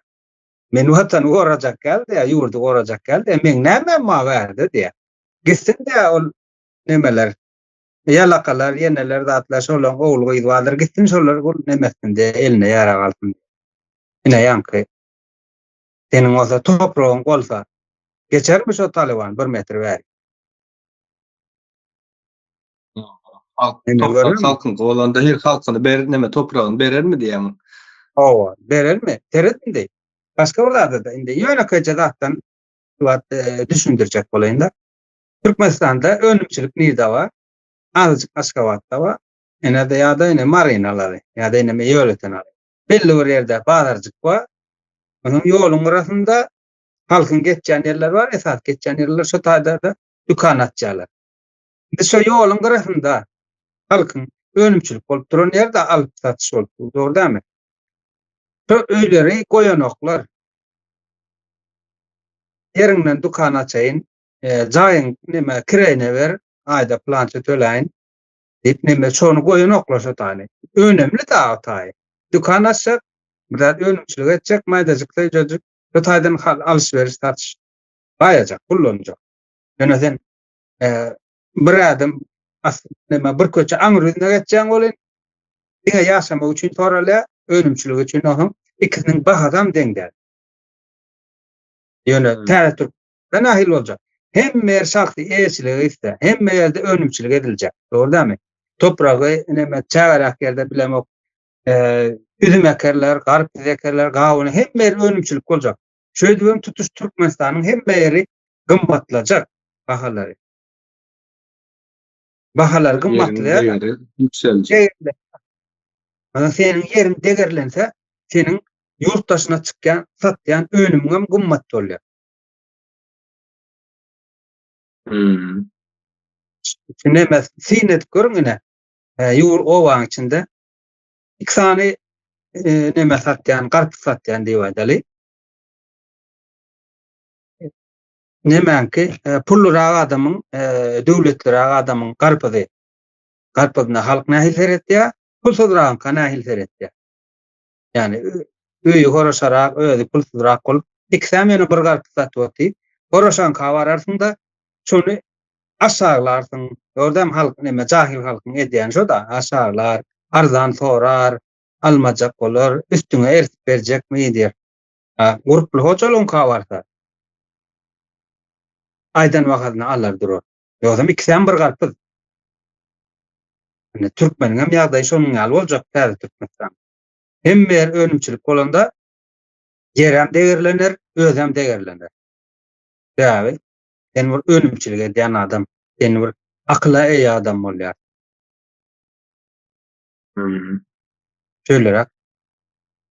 men watany gorajak däl diýýär, ýurdy gorajak däl diýýär, meň nämem bar bärde diýýär. Gitsin diýýär ol nemeler, ýalakalar, ýeneler zatlar, şolaryň ogul-gyzy bardyr, gitsin şolar bul neme etsin diýýär, eline ýarag alsyn diýýär. Ine ýaňky seniň bolsa topragyň bolsa, geçermi şo Talyban bir metr bäri? Halk toprak halkyňky bolanda her halkyny ber neme topragyny berermi diýýäňmi? Hawa, berermi? Seret indi. Başga bir zada-da indi ýönekeýje zatdan şu wagt e, düşündirjek bolaýyn-da. Türkmenistanda önümçilik nirde bar? Azajyk Aşgabatda bar. Ine-de ýa-da ine Maryny alaly, ýa-da ine Ýolöteni alaly. Belli bir ýerde bazarjyk bar. Onuň ýoluň gyrasynda halkyň geçýän ýerleri bar, esasy geçýän ýerler şo taýda-da dükan açýarlar. Indi şo ýoluň gyrasynda halkyň önümçilik bolup duran ýerde alyp satyş bolup dur, dogry dälmi? Şo öýleri goýanoklar. Ýeriňden dükan açaýyn, e, jaýyň neme kireýine ber, aýda plança töläýin diýip neme şony goýanoklar şo taýyny. Önemli da o taýy. Dükan açjak, bir zat önümçilik etjek, maýdajyk söýjejik, şo taýdan alyş-beriş satyş baýajak, pullanjak. Ýöne sen e, bir ädim neme bir köçe aňry ýüzüne geçýäň welin diňe ýaşamak üçin soralýar, önümçilik üçin onuň ikisiniň bahasam deň däl. Ýöne hmm. täze Türkmen nähili boljak? Hemme ýer şahsy eýeçiligi iste, hemme ýerde önümçilik ediljek. Dogry dälmi? Topragy neme çägeräk ýerde bilemok. E, üzüm ekerler, garpyz ekerler, gawun hemme ýer önümçilik boljak. Şeýdibem tutuş Türkmenistanyň hemme ýeri gymmatlajak bahalary. Bahalar gymmatlaýar. Ýeriň ýükseljek. Mana seniň ýeriň degerlense, seniň ýurt daşyna çykýan, satýan önümiň hem gymmat bolýar. Hmm. Näme syn edip görüň ine. Ýur obaň içinde iki sany e, näme satýan, garpyz satýan diýip aýdaly. Nemäňki e, pullurak adamyň, e, döwletlirak adamyň garpyzy. Garpyzyna halk nähili seretýär? Pulsuzragyňka nähili seretýär? Ýani öýi horaşarak, özi pulsuzrak bolup, ikisem ýöne bir garpyz satyp otyr. Horaşaňka bararsyň-da, şony aşaglarsyň. Dogrudanam halk neme jahil halkyň edýäni şo-da, aşaglar, arzan sorar, almajak bolar, üstüňe eritip berjekmi diýer. Gurply hojalygyňka barsa, aýdan bahasyna alar durar. Ýogsam ikisem bir garpyz. Indi türkmeniň hem ýagdaýy şonuň ýaly boljak täze Türkmenistan. Hemme ýer önümçilik bolanda ýerem degerlener, özem degerlener. Sebäbi sen bir önümçilik edýän adam, sen bir akyla eýe adam bolýar. Hmm. Şöýleräk.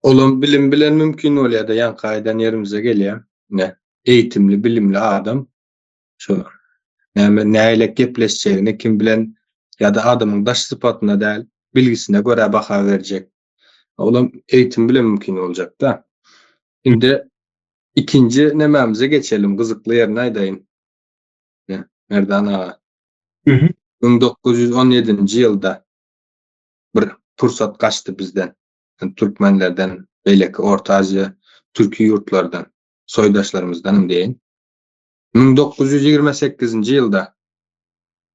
Olam bilim bilen mümkin bolýar-da, ýaňky aýdan ýerimize gelýär. Ine, eýitimli, bilimli adam şo näme nähili gepleşjegini, kim bilen ýa-da adamyň daş sypatyna däl, bilgisine görä baha berjek. Olam eýitim bilen mümkin boljak-da. Indi ikinji nemämize geçelim, gyzykly ýerini aýdaýyn. Merdan aga. 1917-nji ýylda bir pursat gaçdy bizden, türkmenlerden, beýleki Orta Aziýa, türki ýurtlardan, soýdaşlarymyzdan hem diýeýin. 1928-nji ýylda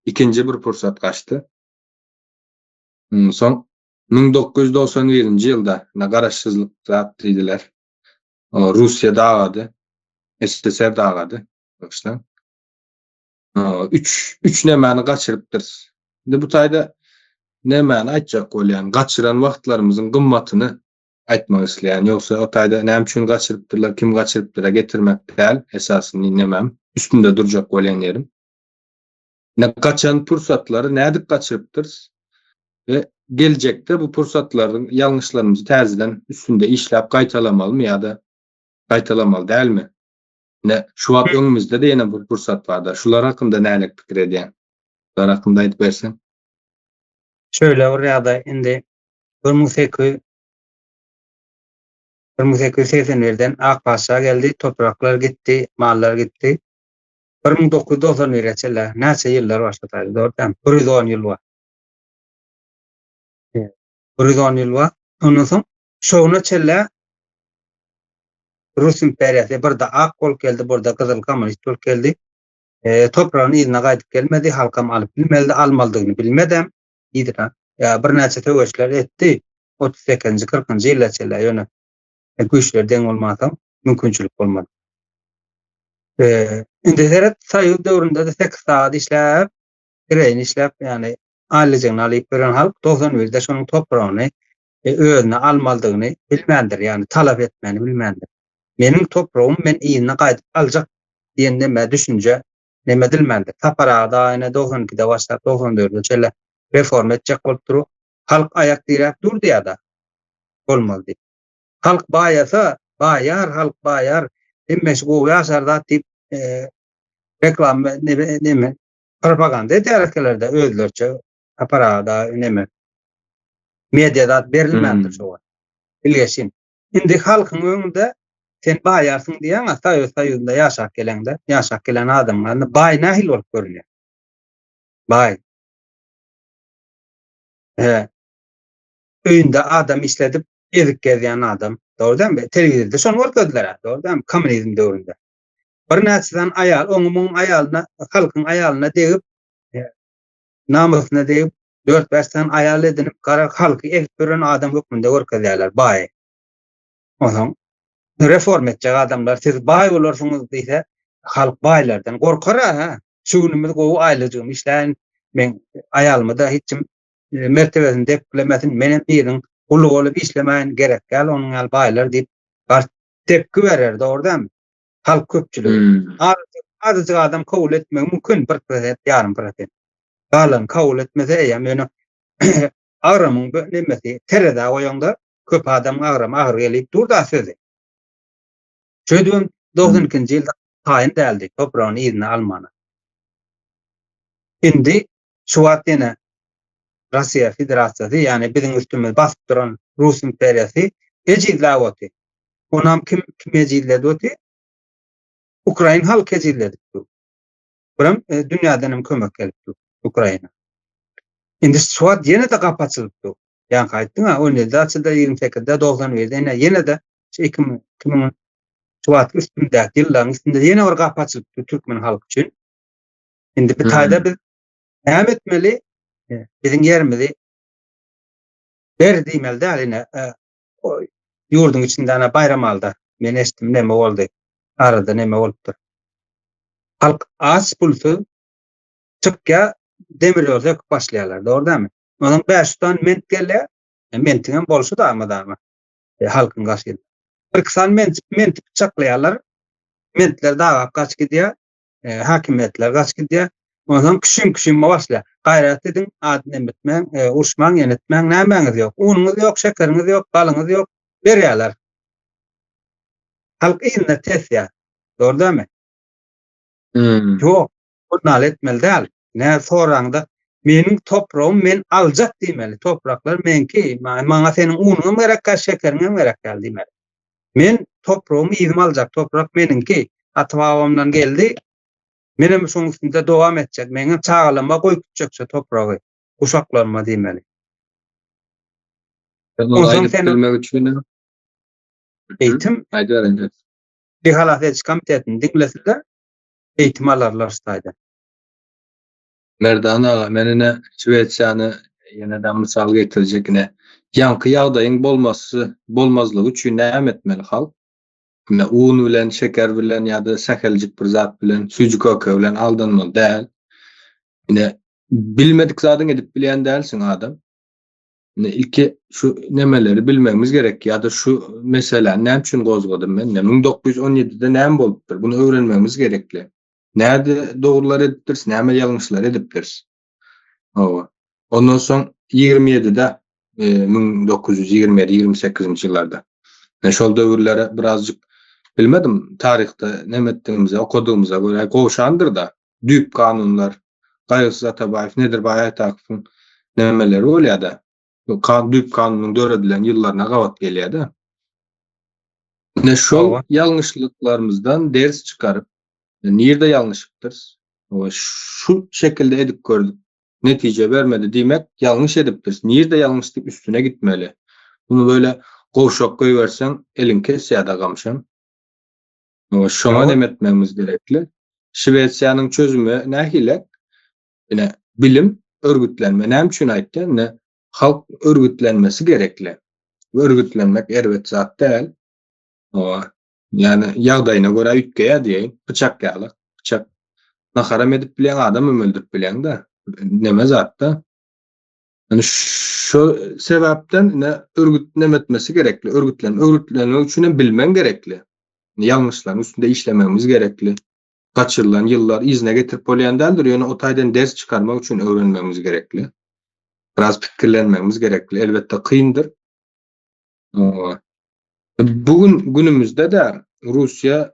ikinji bir pursat gaçdy. Soň 1991-nji ýylda ine garaşsyzlyk zat diýdiler. Russiýa dagady, SSR dagady. Bagyşlaň. Üç, üç nemäni gaçyrypdyrys. Indi bu taýda nemäni aýtjak bolýan, gaçyran wagtlarymyzyň gymmatyny aýtmak isleýän. Ýogsa o taýda näme üçin gaçyrypdyrlar, kim gaçyrypdyra getirmek däl esasy nemem, üstünde durjak bolýan ýerim. Ne gaçan pursatlary nädip gaçyrypdyrys we geljekde bu pursatlaryň ýalňyşlarymyzy täzeden üstünde işläp gaýtalamalymy ýa-da gaýtalamaly dälmi? Ine, şu wagt öňümizde-de ýene bir pursat bar-da. Şular hakynda nälik pikir edýäň? Şular hakynda aýdyp berseň. Şeýle bir ýagdaý, indi 1800 1881-den Ak patyşa geldi, topraklar gitdi, mallar gitdi. 1991-e çenli näçe ýyllar bar şu taýda, dogry dälmi? 110 ýyl bar. 110 ýyl bar. Ondan soň şoňa çenli Rus imperiýasy birde ak bolup geldi, birde gyzyl kommunist bolup geldi. E, topragyny yzyna gaýdyp gelmedi, halkam alyp bilmedi, almalydygyny bilmedem. Yzyna ýa birnäçe söweşler etdi. 38-nji, 40-njy ýyla çenli ýöne e, güýçler deň bolmansoň mümkinçilik bolmady. E, indi seret Soýuz döwründe-de 8 sagat işläp, kireýini işläp, ýagny aýlyjygyny alyp ýören halk 91-de şonuň topragyny e, özüne almalydygyny bilmändir, ýagny talap etmäni bilmändir. Meniň topragym men yzyna gaýdyp aljak diýen neme düşünje neme edilmändir. Sapar aga dagy ine 92-de başlap 94-de çenli reforma etjek bolup dur. Halk aýak diräp dur diýýär-de. Bolmaz diýip. Halk baýasa, baýar, halk baýar, hemmesi gowy ýaşar zat diýip, e, reklama neme, neme propaganda edýär ekenler-de özleriçe Sapar aga dagy neme media zat berilmändir şo wagt. Bilgeşin. Indi halkyň öňünde sen baýarsyň diýýäň-a, Soýuz Soýuzynda ýaşap geleňde, ýaşap gelen adamyň alnynda baý nähili bolup görünýär? Baý. He. Öýünde adam işledip, ezip gezýän adam. Dogry dälmi? Telewizorda şony görkezdiler-ä, dogry dälmi? Kommunizm döwründe. Birnäçe sany aýal, oňa-muň aýalyna, halkyň aýalyna degip, namysyna degip, dört-bäş sany aýal edinip, gara halky ezip ýören adam hökmünde görkezýärler baýy. Onsoň reforma etjek adamlar siz baý bolarsyňyz diýse, halk baýlardan gorkar-a, hä? Şu günümiz gowy aýlyjygym işläýin, meň aýalymy-da hiç kim e, mertebesini depgilemesin, menem biriniň guly bolup işlemäýin, gerek däl onuň ýaly baýlar diýip, tepki berer, dogry dälmi? Halk köpçüligi. Hmm. Azajyk, azajyk adam kabul etmegi mümkin, 1%, ýarym prosent. Galan kabul etmese eýýäm ýöne agramyň bu nemesi terezä goýaňda köp adamyň agramy agyr gelip dur da sözi. Şeýdibem 92-nji ýylda taýyn däldi topragyny yzyna almana. Indi şu wagt ýene Russiýa Federasiýasy, ýagny biziň üstümizi basyp duran Rus imperiýasy ejizläp otyr. Onam kim kim ejizledi oty? Ukrain halky ejizledip dur. Buram e, dünýäden hem kömek gelip dur Ukraina. Indi şu wagt ýene-de gapy açylyp dur. Ýaňky aýtdyň ha, 17-de açyldy, 28-de, 91-de ine ýene-de şu 2000 2000 şu wagtky üstündäki ýyllaryň üstünde ýene bir gapy açylyp dur türkmen halky üçin. Indi bu taýda biz näme etmeli? E, biziň ýerimizi ber diýmeli däl ine. E, ýurduň içinde ana Baýramalda men eşitdim neme boldy. Arada neme bolupdyr. Halk aç pulsuz çykýar, demir ýol söküp başlaýarlar, dogry dälmi? Ondan 500 tane ment gelýär. E, mentiň hem bolşy da mydama. E, halkyň garşy. Bir iki sany ment, menti pyçaklaýarlar. Mentler dagap gaçyp gidýär. E, hakimiýetler gaçyp gidýär. Ondan küşüm küşüm başlaýar. Gaýrat ediň, adyny etmäň, e, uruşmaň, ýene etmäň, nämäňiz ýok. Unuňyz ýok, şekeriňiz ýok, balyňyz ýok. Berýärler. Halk yzyna tesýär. Dogry dälmi? Hmm. Ýok, bunal etmeli däl. Nä soraňda meniň topragym men aljak diýmeli. Topraklar meňki. Maňa seniň unuňam gerek däl, şekeriňem gerek däl diýmeli. Men topragymy yzyma aljak. Toprak meniňki. Ata-babamdan geldi. Menem şoň üstünde dowam etjek. Meňem çagalaryma goýup gitjek şu topragy. Uşaklaryma diýmeli. Onsoň sen bilmek üçin eýtim aýdyber indi. Bir halas ediş komitetini diňlesinler. Eýitim alarlar şu taýda. Merdan aga, men ine Şwesiýany ýene-de mysal getirjek ine. Ýaňky ýagdaýyň bolmasy, bolmazlygy üçin näme etmeli halk? Ine un bilen, şeker bilen ýa-da säheljik bir zat bilen, süýji-köke bilen aldanmaly däl. Ine bilmedik zadyňy edip bilýän dälsiň adam. Ine ilki şu nemeleri bilmegimiz gerek ýa-da şu meseläni näme üçin gozgadym men? Ine 1917-de näme bolupdyr? Muny öwrenmegimiz gerekli. Näde dogrular edipdiris, näme ýalňyşlar edipdiris. Hawa. Ondan soň 27-de 1927 28-nji ýyllarda. Men şol döwürlere birazjyk bilmedim, taryhda näme etdigimize, okadygymyza görä gowşandyr-da. Düýp kanunlar, Gaýgysyz Atabaýew, Nedirbaý Aýtakowyň nämeleri bolýar-da. Düýp kanunyň döredilen ýyllaryna gabat gelýär-de. Ine şol ýalňyşlyklarymyzdan ders çykaryp, nirde ýalňyşypdyrys, şu şekilde edip gördük, netije bermedi, diýmek, ýalňyş edipdiris, nirde ýalňyş diýip üstüne gitmeli. Muny böyle gowşak goýberseň, eliň kesýär-de gamşam. Şoňa neme etmegimiz gerekli. Şwesiýanyň çözümi nähili? Ine, bilim, örgütlenme. Näme üçin aýtdy? Ine, halk örgütlenmesi gerekli. Örgütlenmek erbet zat däl. Owa. Ýani ýagdaýyna görä üýtgeýär diýeýin. Pyçak ýaly. Pyçak naharam edip bilýäň, adamam öldürip bilýäň-de. Neme zat-da. Ýani şo sebäpden ine örgüt neme etmesi gerekli. Örgütlenme, örgütlenmek üçin hem bilmeň gerekli. Ýalňyşlaryň üstünde işlemegimiz gerekli. Gaçyrylan ýyllar yzyna getirip bolýan däldir, ýöne o taýdan ders çykarmak üçin öwrenmegimiz gerekli. Biraz pikirlenmegimiz gerekli. Elbetde kyndyr. Bu gün günümizde-de Russiýa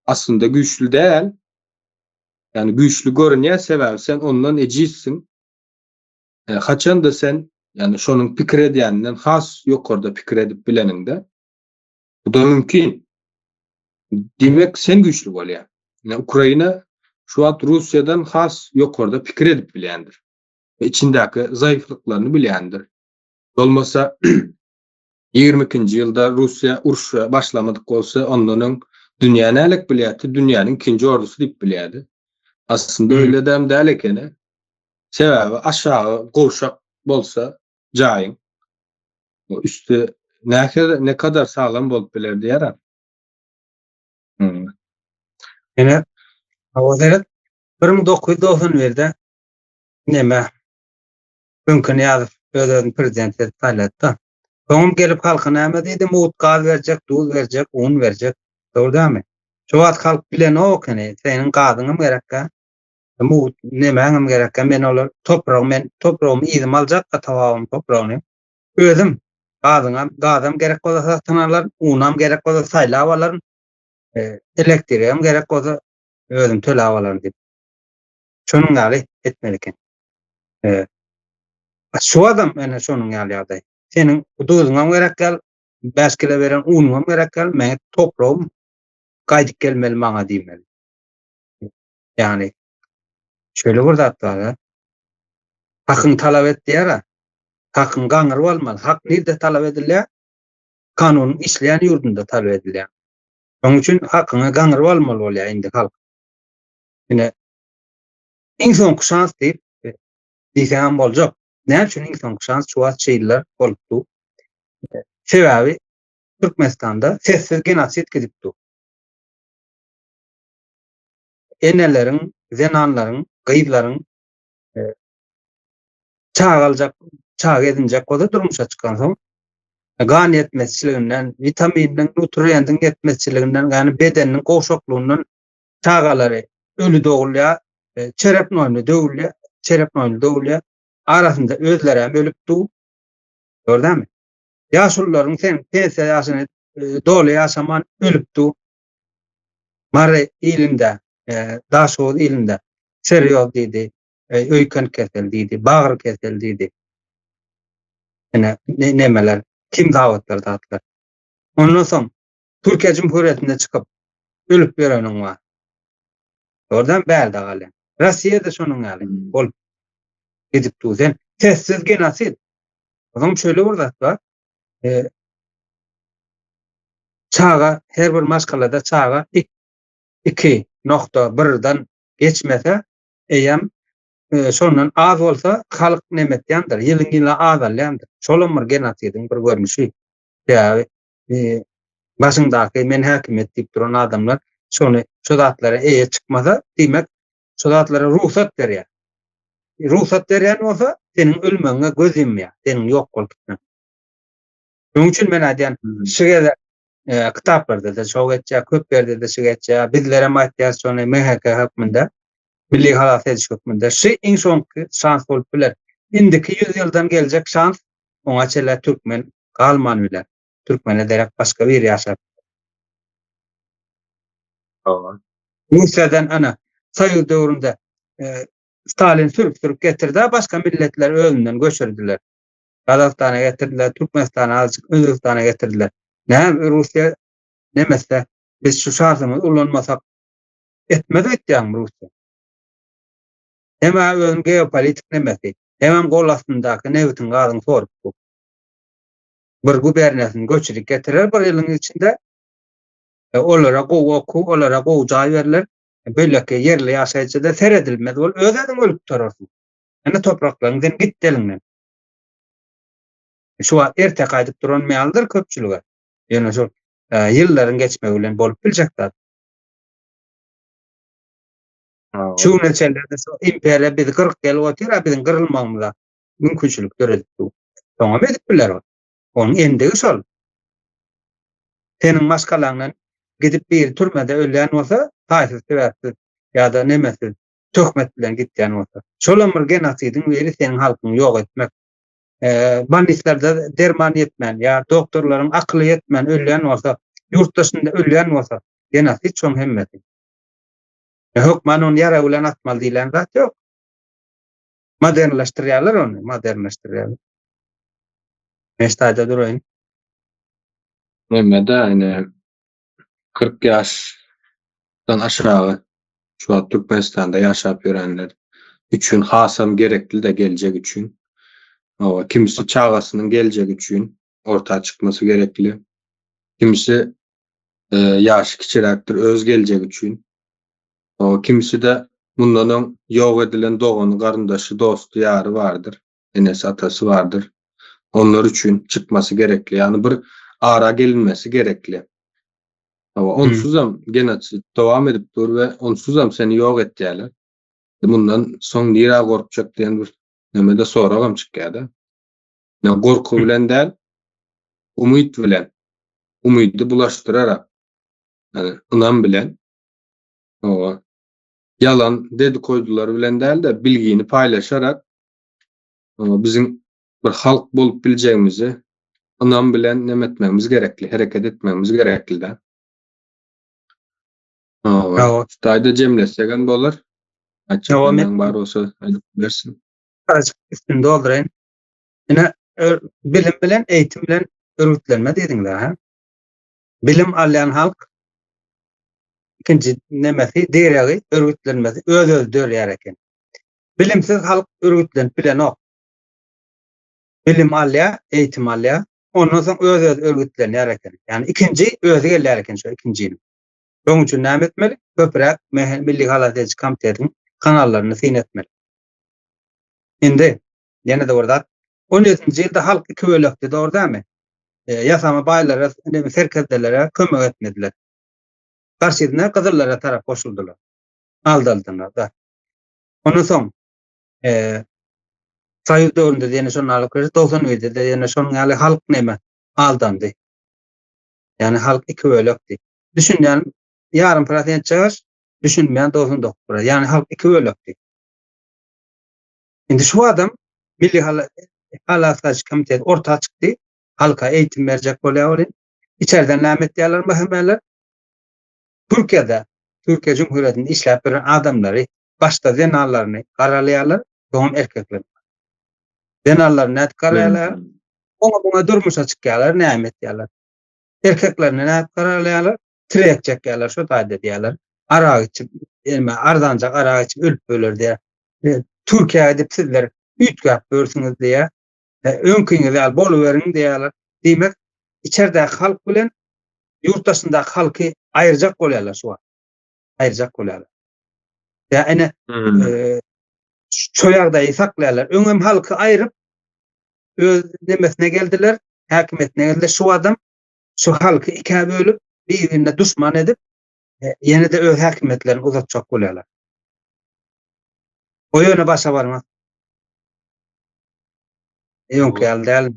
aslynda güýçli däl. Ýani güýçli görünýär, sebäbi sen ondan ejizsiň. Haçanda sen, ýani şonuň pikir edýäninden has ýokarda pikir edip bileniňde, Bu da mümkin. Diýmek, sen güýçli bolýaň. Ine, Ukraina şu wagt Russiýadan has ýokarda pikir edip bilýändir. We içindäki zaýyflyklaryny bilýändir. Bolmasa 22-nji ýylda Russiýa urşa başlamadyk bolsa, ondan öň dünýä nälik bilýärdi? Dünýäniň ikinji ordusy diýip bilýärdi. Aslynda öýle-däm däl ekeni. Sebäbi aşagy gowşak bolsa jaýyň üsti nähili ne kadar saglam bolup biler diýer. Hmm. Ene o seret 1991-de neme öňki Nyýazow öz-özüni prezident edip saýlady-da. Soňam gelip halka näme diýdi? Mugt gaz berjek, duz berjek, un berjek. Dogry dälmi? Şu wagt halk bilenok ene, seniň gazyňam gerekkä? Mugt nemäňem gerekkä? Men olar topragy men topragymy yzyma aljak, ata-babamyň topragyny. Özüm gazyňam, gazam gerek bolsa satyn alaryn, unam gerek bolsa saýlap alaryn, elektrigem gerek bolsa özüm töläp alaryn diýip. Şonuň ýaly etmeli eken. Şu adam ene şonuň ýaly ýagdaý. Seniň duzuňam gerek däl, 5 kilo beren unuňam gerek däl, meň topragym gaýdyp gelmeli maňa diýmeli. Ýagny şeýle bir zat bar-da. Hakyňy talap et diýýär-ä. Hakyňy gaňryp almaly. Hak nirde talap edilýär? Kanunyň işleýän ýurdunda talap edilýär. Şonuň üçin hakyňy gaňryp almaly bolýar indi halk. Ine iň soňky şans diýip diýseňem boljak. Näme üçin iň soňky şans şu wagt şeýleler bolup dur? Sebäbi Türkmenistanda sessiz genosid gidip dur. Eneleriň, zenanlaryň, gyzlaryň çaga aljak, çaga edinjek bolsa durmuşa çykansoň gan ýetmezçiliginden, witamininiň, nutrientiň ýetmezçiliginden, ýagny bedeniniň gowşaklygyndan çagalary öli dogulýar, çerepnoýny döwülýär, çerepnoýny döwülýär. Arasynda özleri hem ölüp dur. Gördüňmi? Ýaşulularyň sen pensiýa ýaşyny doly ýaşaman ölüp dur. Mary ilinde, Daşoguz ilinde serýoz diýdi, öýken kesel diýdi, bagyr kesel diýdi. Ine, nemeler, kim zawodlar zatlar. Ondan soň Türkiýe Cumhuriyetinde çykyp ölüp ýöreniň bar. Oradan bärde galýan. Russiýada şonuň ýaly bolup gidip dur. Sen sessiz genosid. Onuň şöyle bir zat bar. E, çaga her bir maşgalada çaga iki. nokta birden geçmese, eýýäm şondan az bolsa halk neme etýändir, ýylyň ýyla azalýandyr. Şolam bir genosidiň bir görnüşi. Sebäbi başyňdaky men häkimiýet diýip duran adamlar şony şu zatlara eýe çykmasa, diýmek şu zatlara rugsat berýär. Rugsat berýän bolsa, seniň ölmegiňe göz ýumýar, seniň ýok bolup gitmegiňe. Şonuň üçin men aýdýan, şu gezek kitaplarda-da şo geçýär, köp ýerde-de şu geçýär. Bizlerem aýtýarys şony MHK hökmünde, Milli halas ediş hökmünde. Şu iň soňky şans bolup biler. Indiki ýüz ýyldan geljek şans oňa çenli türkmen galman biler. Türkmene derek başga biri ýaşap biler. Hawa. Russiýadan ana, Soýuz döwründe Stalin sürüp-sürüp getirdi, başga milletleri özünden göçürdiler. Gazagystana getirdiler, Türkmenistana azajyk Özbegistana getirdiler. Näme Russiýa nemetse biz şu şansymyzy ulanmasak etmez öýtýäňmi Russiýa? Hem-ä özüniň geopolitik nemesi, hemem gol astyndaky nebitiň gazyň sorup dur. Bir guberniýasyny göçürip getirer bir ýylyň içinde. E, olara gowy okuw, olara gowy jaý berler. Beýleki ýerli ýaşaýjyda seredilmez bolup öz-özüň ölüp gutararsyň. Ene topraklaryň sen gitdi eliňden. Şu wagt erte gaýdyp duran ýalydyr köpçülige. Ýöne şol e, ýyllaryň geçmegi bilen bolup biljek zat. Şu güne çenli şu imperiýa bizi gyryp gelip otyr, a biziň gyrylmagymyza mümkinçilik döredip dur. Soňam edip biler ol. Onuň endigi şol. Seniň maşgalaňdan gidip biri türmede ölýän bolsa, taýsyz sebäpsiz ýa-da nemesiz töhmet bilen gitýän bolsa. Şolam bir genosidiň biri seniň halkyňy ýok etmek. Bolnislerde derman ýetmän ýa doktorlaryň akyly ýetmän ölýän bolsa, ýurt daşynda ölýän bolsa, genosid şoň hemmesi. Hökman ony ýarag bilen atmaly diýlen zat ýok. Modernleşdirýärler ony, modernleşdirýärler. Men şu taýda duraýyn. Mehmet ine 40 ýaşdan aşagy şu wagt Türkmenistanda ýaşap ýörenler üçin hasam gerekli-de geljek üçin. Hawa, kimisi çagasynyň geljegi üçin orta çykmasy gerekli. Kimisi ýaşy kiçiräkdir öz geljegi üçin. Hawa, kimisi-de mundan öň ýok edilen dogany, garyndaşy, dosty, ýary bardyr, enesi, atasy bardyr. Onlar üçin çykmasy gerekli. Ýagny bir ara gelinmesi gerekli. Hawa, onsuzam genosid dowam edip dur we onsuzam seni ýok etýärler. Mundan soň nirä gorkjak diýen bir neme-de soragam çykýar-da. Ýa gorky bilen däl, umyt bilen, umydy bulaşdyrarak, ýagny ynam bilen, hawa, ýalan dedikodular bilen däl-de, bilgini paýlaşarak, hawa, biziň bir halk bolup biljegimizi ynam bilen neme etmegimiz gerekli, hereket etmegimiz gerekli-de. Hawa, şu taýda jemlesegem bolar. Aýtjak nämäň bar bolsa aýdyp bilersiň. Azajyk üstüni dolduraýyn. Ine, bilim bilen, eýitim bilen örgütlenme diýdiňiz, ha? Bilim alýan halk ikinji nemesi, diregi, örgütlenmesi öz-özi dörýär eken. Bilimsiz halk örgütlenip bilenok. Bilim alýar, eýitim alýar, ondan soň öz-özi örgütlenýär eken. Ýagny ikinji özi gelýär eken şo ikinjiniň. Şonuň üçin näme etmeli? Köpräk Milli halas ediji komitetiň kanallaryny syn etmeli. Indi ýene-de bir zat. 17-nji ýylda halk iki bölekdi, dogry dälmi? E, ýasama baýlara, serkerdelere kömek etmediler. Garşysyna gyzyllara tarap goşuldylar. Aldaldylar da. Ondan soň e, Soýuz döwründe ýene şonuň ýaly 91-de ýene şonuň ýaly halk näme aldandy. Ýagny halk iki bölekdi. Düşünýän ýarym prosent çygyş, düşünmeýän 99 prosent. Ýagny halk iki bölekdi. Indi şu adam Milli Halas komitet orta çykdy. Halka eğitim berjek bolýar welin. Içeriden näme etýärler MHM-ler? Türkiýede, Türkiýe Cumhuriyetinde işläp duran adamlary başda zenanlaryny garalaýarlar, soňam erkekler. Zenanlary nädip garalaýarlar? Oňa muňa durmuşa çykýarlar, näme etýärler? Erkeklerini nädip garalaýarlar? Trek çekýärler, şo taýda diýýärler. Arak içip, eme arzanjak arak içip ölüp öler diýýär. E, Türkiýä gidip sizler üýtgäp görsüňiz diýýär. E, öňkiňiz ýaly boluberiň diýýärler. Diýmek, içerdäki halk bilen ýurt daşyndaky halky aýyrjak bolýarlar şu wagt. Aýyrjak bolýarlar. Ýa ene şu ýagdaýy saklaýarlar. Öňem halky aýryp öz nemesine geldiler, häkimiýetine geldiler. Şu adam şu halky ikä bölüp, bir-birine duşman edip, ýene-de öz häkimiýetlerini uzatjak bolýarlar. O ýöne başa barmaz. Öňki ýaly däl.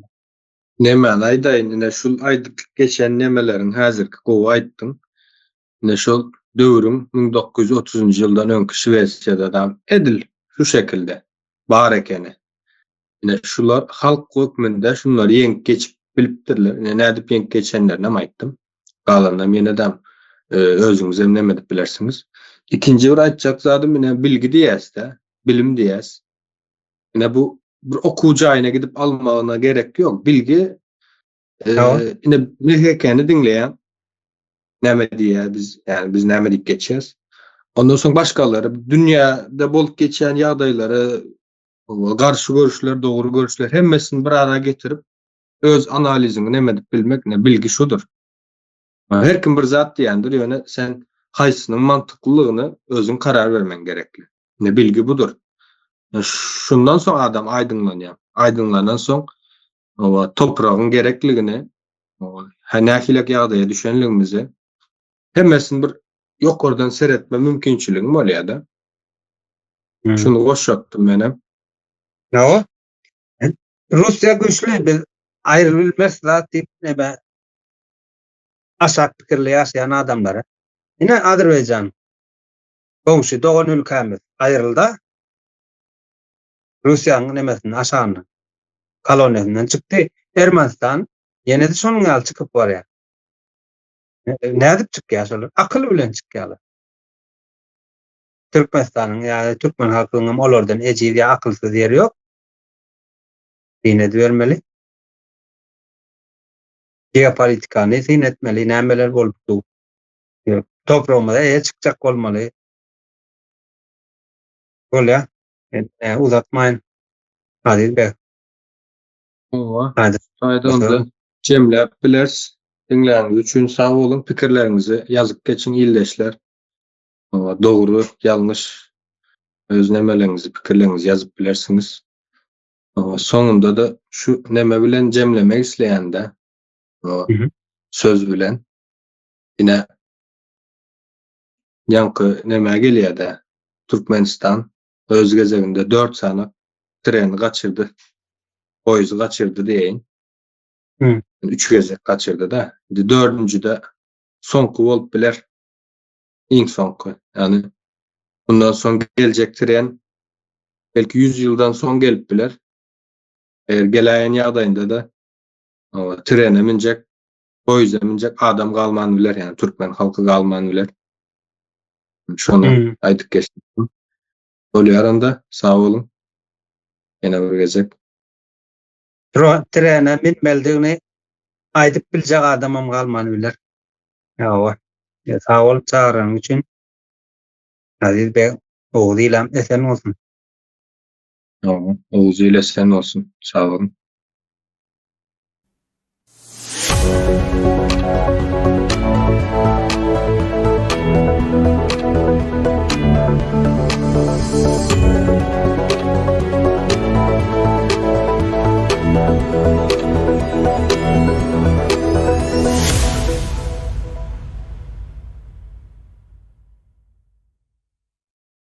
Nemäni aýdaýyn, ine şul aýdyp geçen nemeleriň häzirki gowy aýtdyň. Ine şol döwrüň 1930-njy ýyldan öňki Şwesiýadadam edil şu şekilde bar ekeni. Ine şular halk hökmünde şunlary ýeňip geçip bilipdirler. Ine nädip ýeňip geçenlerinem aýtdym. Galanynam ýenedem özüňizem neme edip bilersiňiz. Ikinji bir aýtjak zadym ine bilgi diýäs-de, bilim diýäs. Ine bu bir okuw jaýyna gidip almagyna gerek ýok. Bilgi ine MHK-ni diňleýän näme diýýär biz, ýani biz näme diýip geçýäs. Ondan soň başgalary dünýäde bolup geçýän ýagdaýlary garşy görüşler, dogry görüşler hemmesini bir ara getirip öz analiziňi näme edip bilmek, ne bilgi şudur. Her kim bir zat diýendir, ýöne sen haýsynyň mantyklylygyny özüň karar bermegiň gerekli. Ne bilgi budur. Şundan soň adam aýdyňlanýar. Aýdyňlanan soň owa topragyň gerekligini, ha nähilek ýagdaýa düşenligimizi hemmesini bir ýokardan seretme mümkinçiligiň bolýar-da. Şuny goşjakdym menem. Hawa. Russiýa güýçli, biz aýrylyp bilmeris zat diýip neme aşak pikirli ýaşaýan adamlara. Ine Azerbaýjan goňşy dogan ülkämiz aýrylda Russiýanyň nemesinden aşagyndan koloniýasyndan çykdy. Ermenistan ýene-de şonuň ýaly çykyp barýar. Nädip çykýar şolar? Akyl bilen çykýarlar. Türkmenistanyň ýa türkmen halkynyň hem olardan ejiz ýa akylsyz ýeri ýok. Syn edibermeli. Geopolitikany syn etmeli, nämeler bolup dur. Topragymyza eýe çykjak bolmaly. Bolýar. Men uzatmaýyn. Aziz beg. Hawa. Haýda onda jemläp bileris. Diňläniňiz üçin sag boluň. Pikirleriňizi ýazyp geçiň ildeşler. Hawa, dogry, ýalňyş öz nemeleriňizi, pikirleriňizi ýazyp bilersiňiz. Hawa, soňunda-da şu neme bilen jemlemek isleýän-de. Söz bilen. Ine ýaňky nämä gelýär-dä, Türkmenistan öz gezeginde dört sany treni gaçyrdy, poýezy gaçyrdy diýeýin. Üç gezek gaçyrdy-da. Indi dördünjide soňky bolup biler. Iň soňky. Ýagny mundan soň geljek tren belki 100 ýyldan soň gelip biler. Eger geläýen ýagdaýynda-da trene münjek poýeza münjek adam galman biler, ýagny türkmen halky galman biler. Şony hmm. aýdyp geçdim. Bolýar onda, sag boluň. Ýene bir gezek. Trene minmelidigini aýdyp biljek adamam galman biler. Hawa. Sag bol çagyranyň üçin. Aziz beg, Oguz ilam esen bolsun. Hawa, Oguz il esen bolsun. Sag boluň.